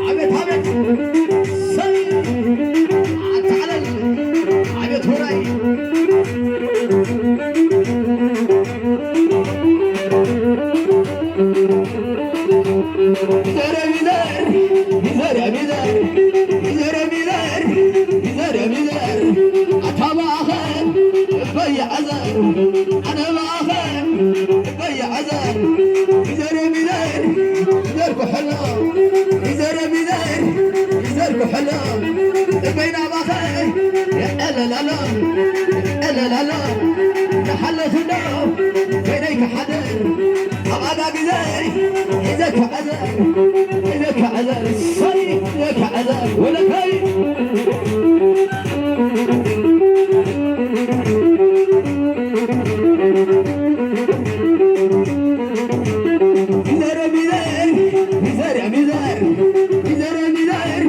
ኣቤት፣ ኣቤት። ሰይ። ኣታ ዓለም። ኣቤት ሆራይ። ሚዘር፣ ሚዘር፣ ሚዘር፣ ሚዘር፣ ሚዘር፣ ሚዘር፣ ሚዘር፣ ኣታ ማእኸል እበይ ዓዘር፣ ኣነ ማእኸል እበይ ዓዘር፣ ሚዘር፣ ሚዘር፣ ሚዘር ኩሕሎ፣ ሚዘር፣ ሚዘር፣ ሚዘር ኩሕሎ፣ እበይ ናባኸ የዕለላሎ፣ የዕለላሎ፣ ንሓለፍ እንዶ በይነይ ክሓድር፣ ኣብ ኣጋ ግዜ ሒዘ ክዕዘር፣ ሒዘ ክዕዘር፣ ሰይ ሒዘ ክዕዘር፣ ወለከይ። ሚዘር፣ ሚዘር፣ ሚዘር፣ ሚዘር፣ ሚዘር፣ ሚዘር፣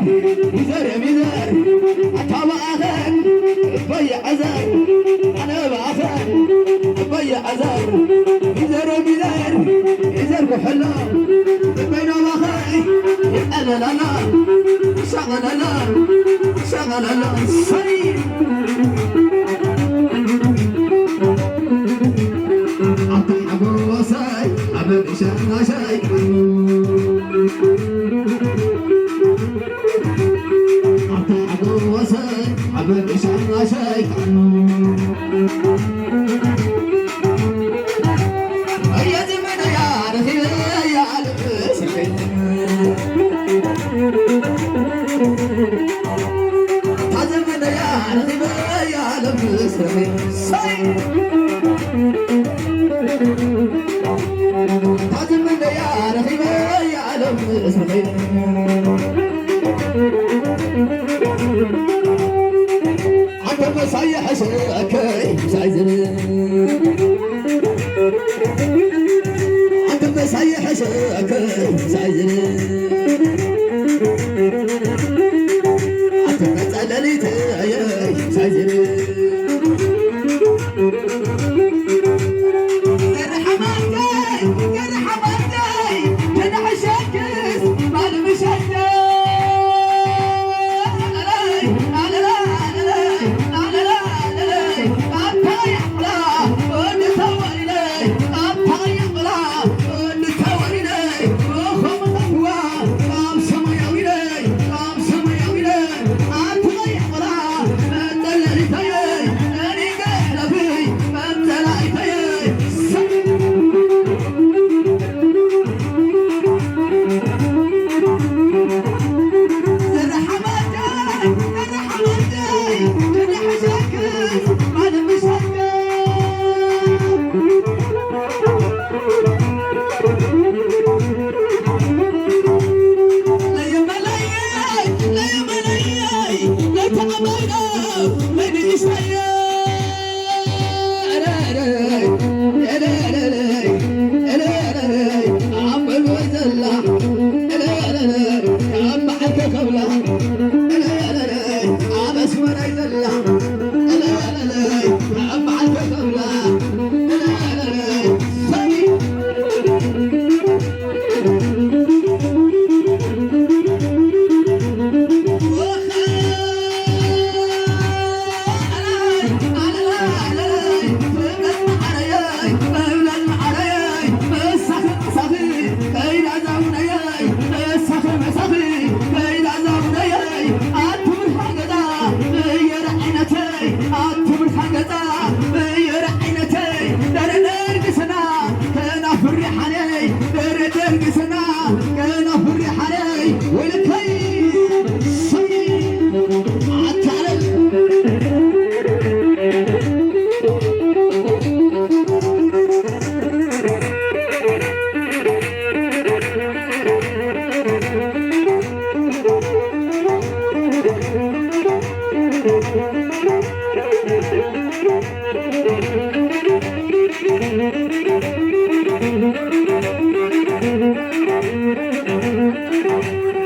ሚዘር፣ ሚዘር፣ ኣታ ማእኸል እበይ ዓዘር፣ ኣነ ማእኸል እበይ ዓዘር፣ ሚዘር፣ ሚዘር፣ ሚዘር ኩሕሎ፣ እበይ ናባኸ ይዕለላሎ፣ ሸቐለሎ፣ ሸቐለሎ፣ ሰይ። ኣታ ሓጎሰይ ኣብ ሸናሸይ ኣታ ሓጎሰይ ኣብ ሸናሸይ ኣየ ዝመነያ ረኺበያ ልብስ ታዘመነያ ረኺበያ ለምስረኺ ሰይ ታዘመነያ ረኺበያ ለምስረኺ ኣንተ መሳይ ሕሸከይ ሳይዝን ኣንተ መሳይ ሕሸከይ ሳይዝን ኣንተ መጸለሊት ኣየይ ሳይዝን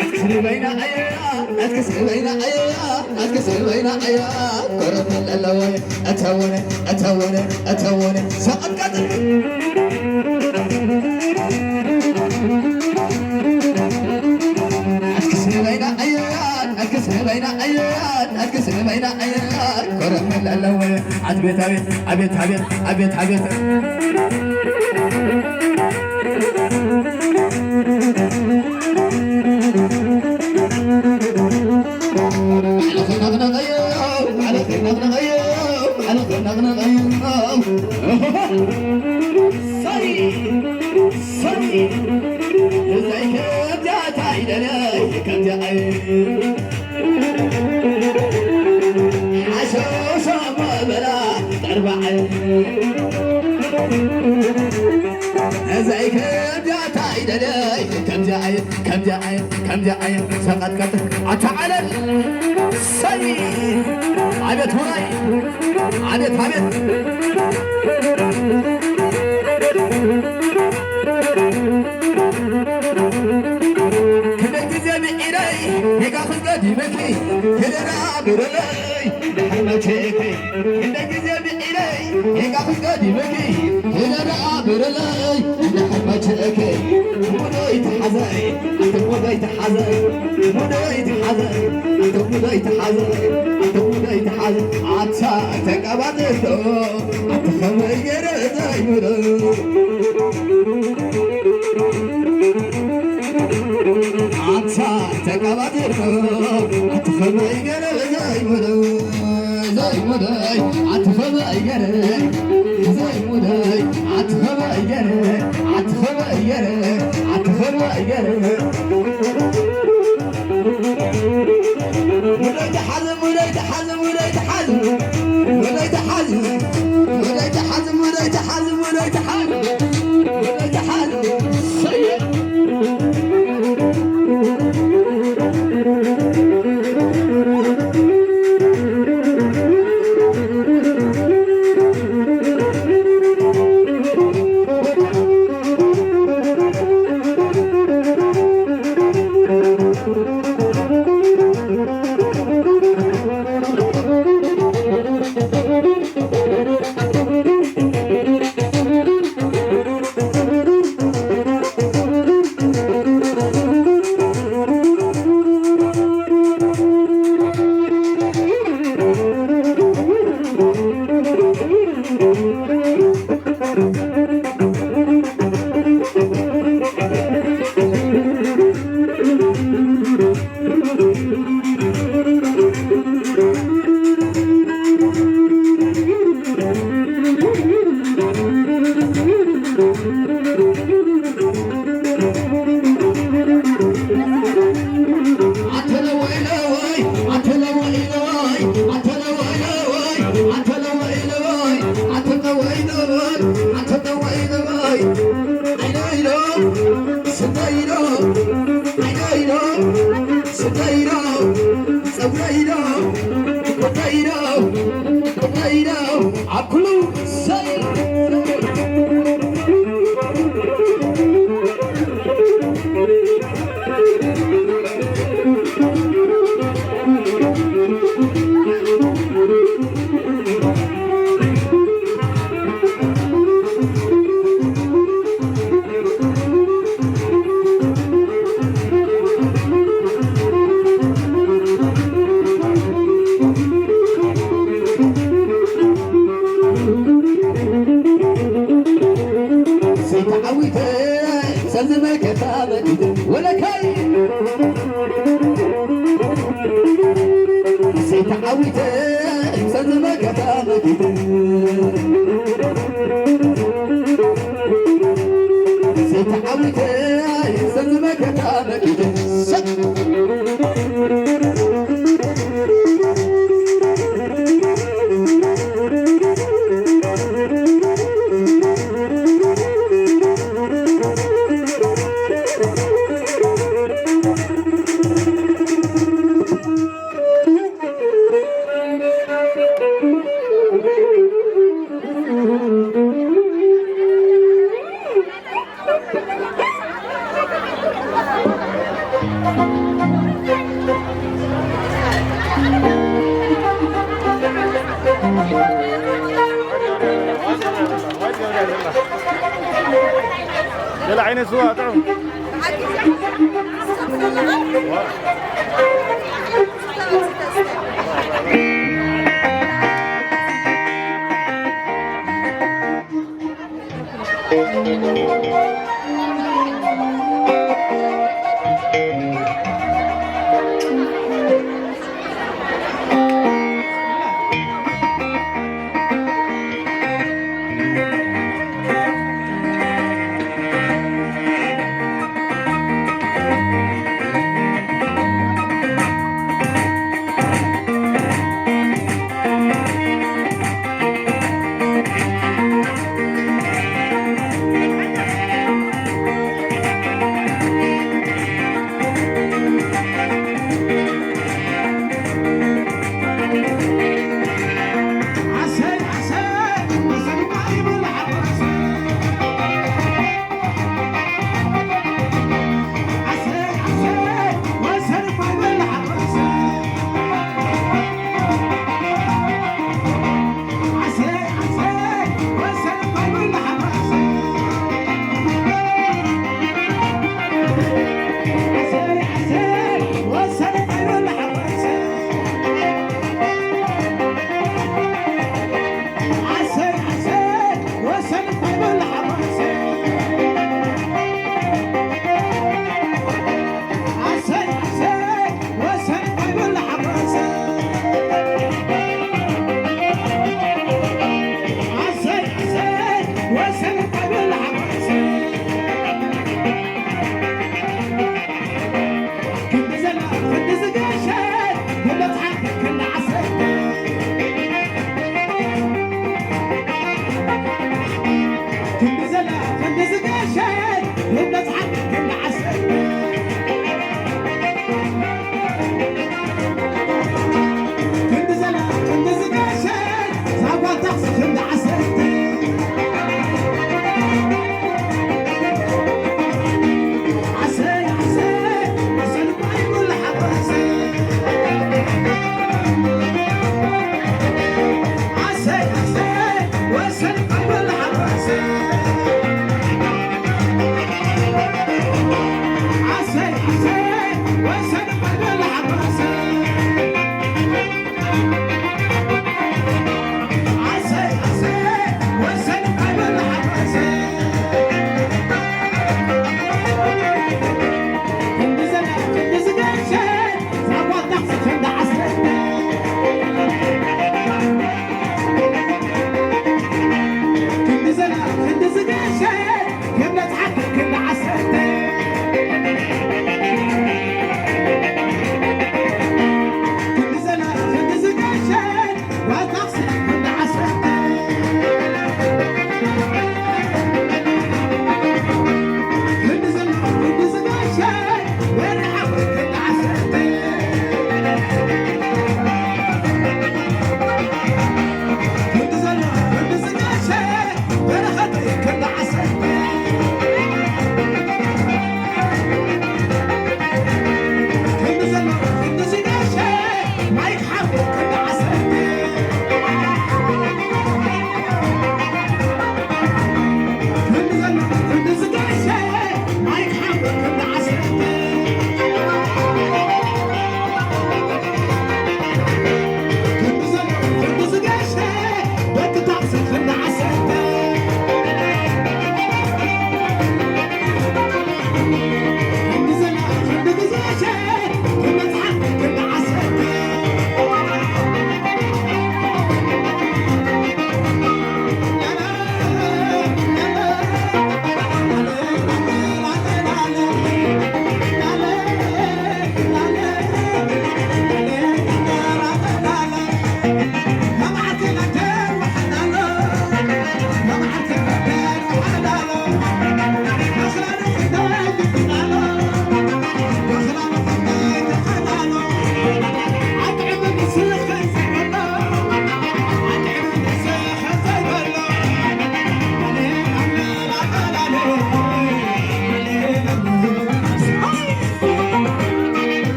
ኣትክስሪ በይና ኣያ፣ ኣትክስሪ በይና ኣያ፣ ኣትክስሪ በይና ኣያ፣ ኮረመል ኣለወ፣ ኣተወነ፣ ኣተወነ፣ ኣተወነ፣ ሰቐጥቀጥ። ኣትክስሪ በይና ኣያ፣ ኣትክስሪ በይና ኣያ፣ ኣትክስሪ በይና ኣያ፣ ኮረመል ኣለወ፣ ኣቤት፣ ኣቤት፣ ኣቤት፣ ኣቤት፣ ኣቤት፣ ኣቤት። ሓሸውሸ መበላ ጠርባዕ። እዘይ ከምዚኣ ይደለይ፣ ከምዚኣ እየ፣ ከምዚኣ እየ፣ ከምዚኣ እየ፣ ሰቐጥቀጥ ኣታ ዓለም። ሰይ! ኣቤት ውራይ! ኣቤት፣ ኣቤት! ክንደይ ግዜ ብዒረይ ጌጋ ክዝገዲመኪ፣ ክደራ ብረለይ፣ ድሕር መቼኪ። ክንደይ ግዜ ብዒረይ ጌጋ ክዝገዲመኪ፣ ክደራ ብረለይ፣ ድሕር መቼኪ። ሙደይ ተሓዘይ፣ ኣቲ ሙደይ ተሓዘይ፣ ሙደይ ተሓዘይ፣ ኣቲ ሙደይ ተሓዘይ፣ ኣቲ ሙደይ ተሓዘይ። ኣታ ተቀባጥር ዶ፣ ኣቲ ከመይ ገይረ ዘይሙደይ። ኣታ ተቀባጢርኩ ኣቲ ኸመይ ገለ ዘይሙደይ ዘይሙደይ ኣቲ ኸመይ ገለ ዘይሙደይ ኣቲ ኸመይ ገለ ኣቲ ኸመይ ገለ ኣቲ ኸመይ ገለ ሙደይ ተሓዘ ሙደይ ተሓዘ ሙደይ ተሓዘ ሙደይ ተሓዘ ሙደይ ተሓዘ ሙደይ ተሓዘ ሙደይ ተሓዘ ኣብ ኩሉ ሰብ ሰይተዓዊተ ሰዝመከታ መዲት ወለካይ ሰይተዓዊተ ሰዝመከታ መዲት ሰይተዓዊተ ሰዝመከታ መዲት ሰብ ዓይነት ስዋ ጥዑም።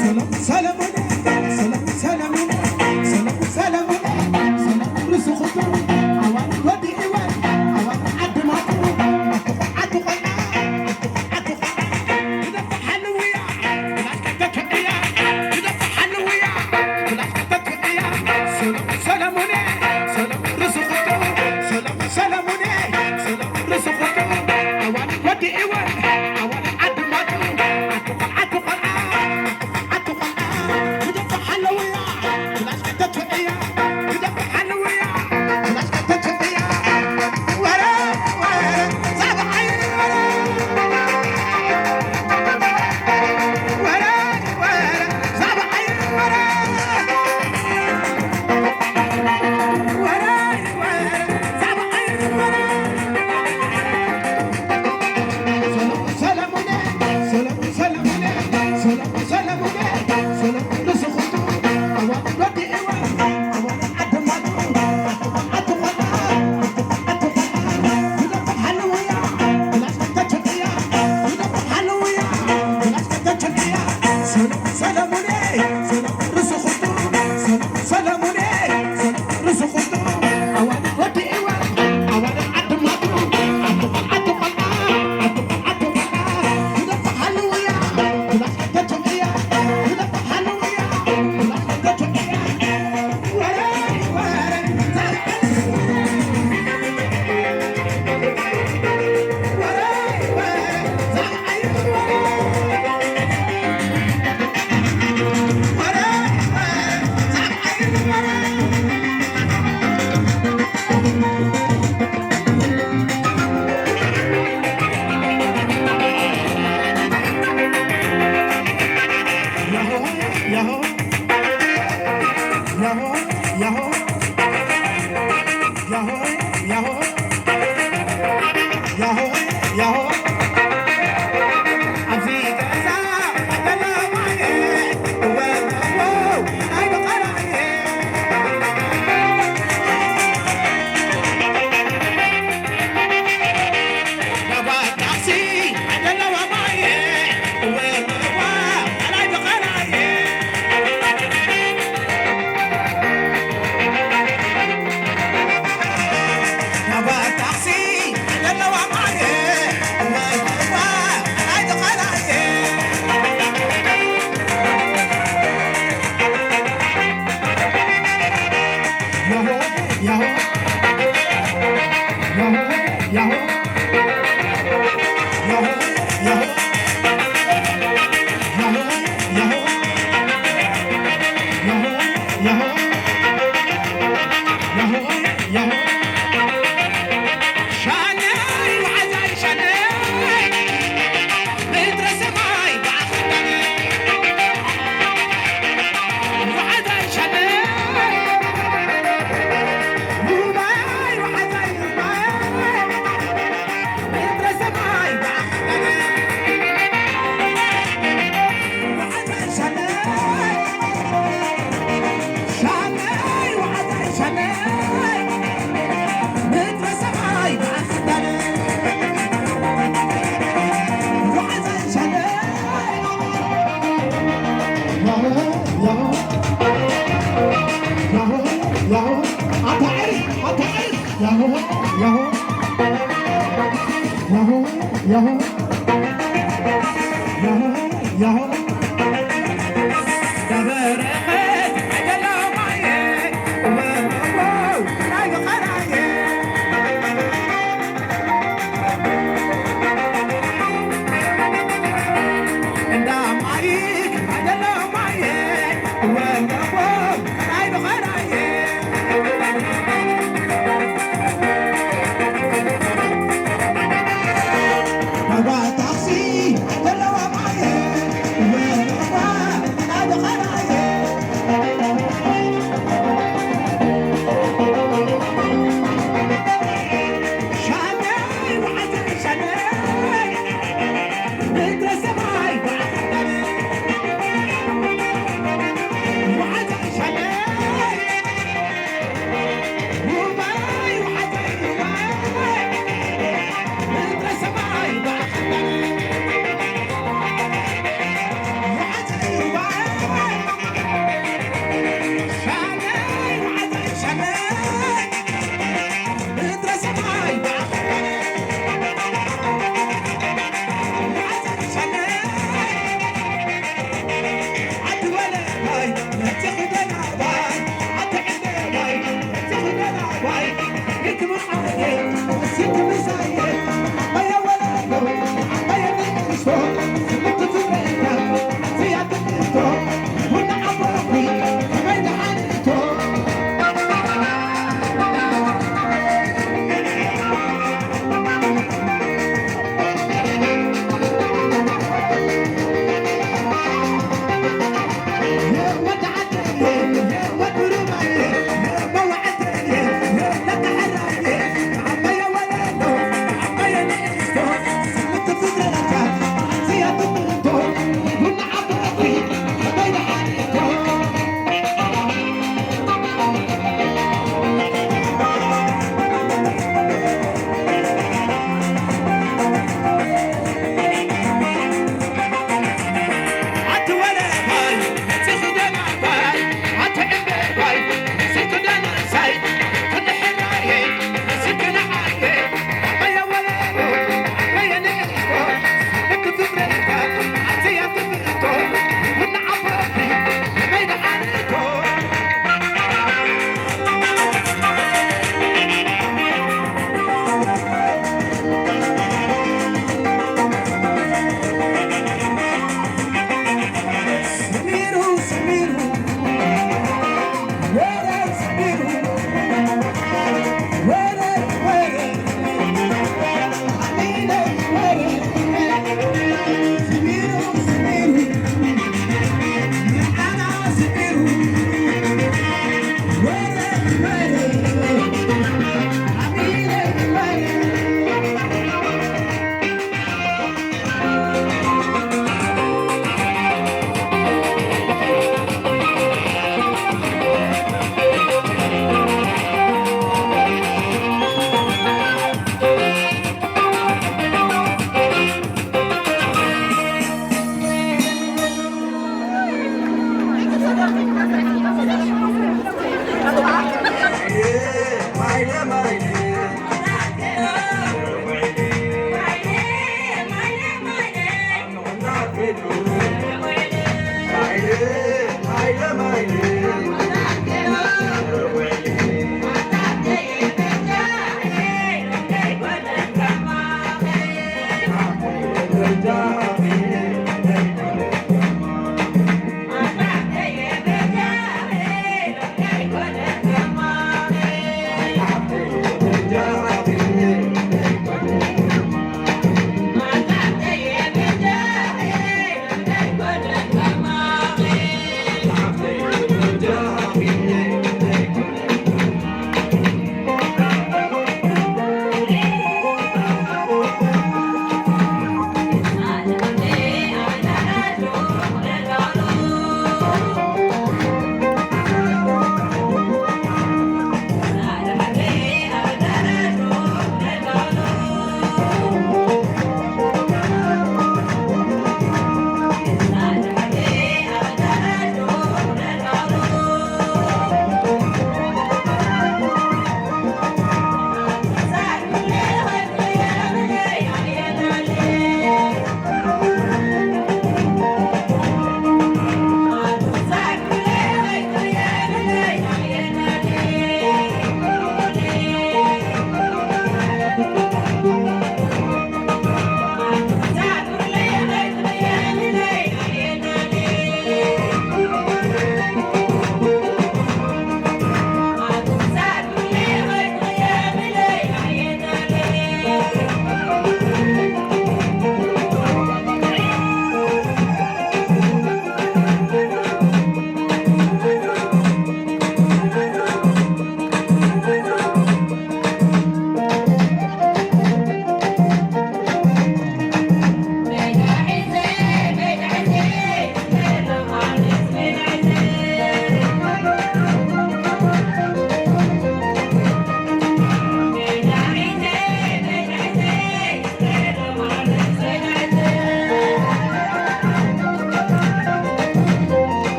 ሰላም ሰለሙን፣ ሰላም ሰለሙን፣ ሰላም ሰለሙን፣ ሰላም ርስኹቱ፣ ኣዋን ወዲ እዋን፣ ኣዋን ዓዲ ማቱ፣ ዓዲ ቆልዓ፣ ዓዲ ቆልዓ፣ ዓዲ ቆልዓ፣ ግደፍ ሓልውያ፣ ብላሽ ከተክዕያ፣ ግደፍ ሓልውያ፣ ብላሽ ከተክዕያ፣ ሰላም ሰለሙን፣ ሰላም ርስኹቱ፣ ሰላም ሰለሙን፣ ሰላም ርስኹቱ፣ ኣዋን ወዲ እዋን፣ ኣዋን ዓዲ ማቱ፣ ዓዲ ቆልዓ፣ ዓዲ ቆልዓ፣ ዓዲ ቆልዓ፣ ግደፍ ሓለውያ፣ ብላሽ ከተትዕያ፣ ግደፍ ሓለውያ፣ ብላሽ ከተትዕያ። ወረ፣ ወረ፣ ዛብዓይ፣ ወረ። ወረ፣ ወረ፣ ዛብዓይ፣ ወረ። ወረ፣ ወረ፣ ዛብዓይ፣ ወረ። ሰላም፣ ሰላም፣ ሰላም፣ ሰላም፣ ሰላም፣ ሰላም፣ ሰላም፣ ሰላም፣ ንስኹም ኣዋልድ ወዲ እወ፣ ኣዋልድ ዓዲ ማዶ፣ ኣቱም፣ ኣቱም፣ ኣቱም፣ ኣቱም፣ ግደፍ ሓለውያ፣ ብላሽ ከተቸቅያ፣ ግደፍ ሓለውያ፣ ብላሽ ከተቸቅያ። ሰላም፣ ሰላሙኔ፣ ሰላም፣ ንስኹም ሰላም፣ ሰላሙኔ፣ ሰላም፣ ንስኹም ኣዋልድ ወዲ እወ፣ ኣዋልድ ዓዲ ማዶ፣ ኣቱም፣ ኣቱም፣ ኣቱም፣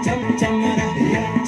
Cham, cham,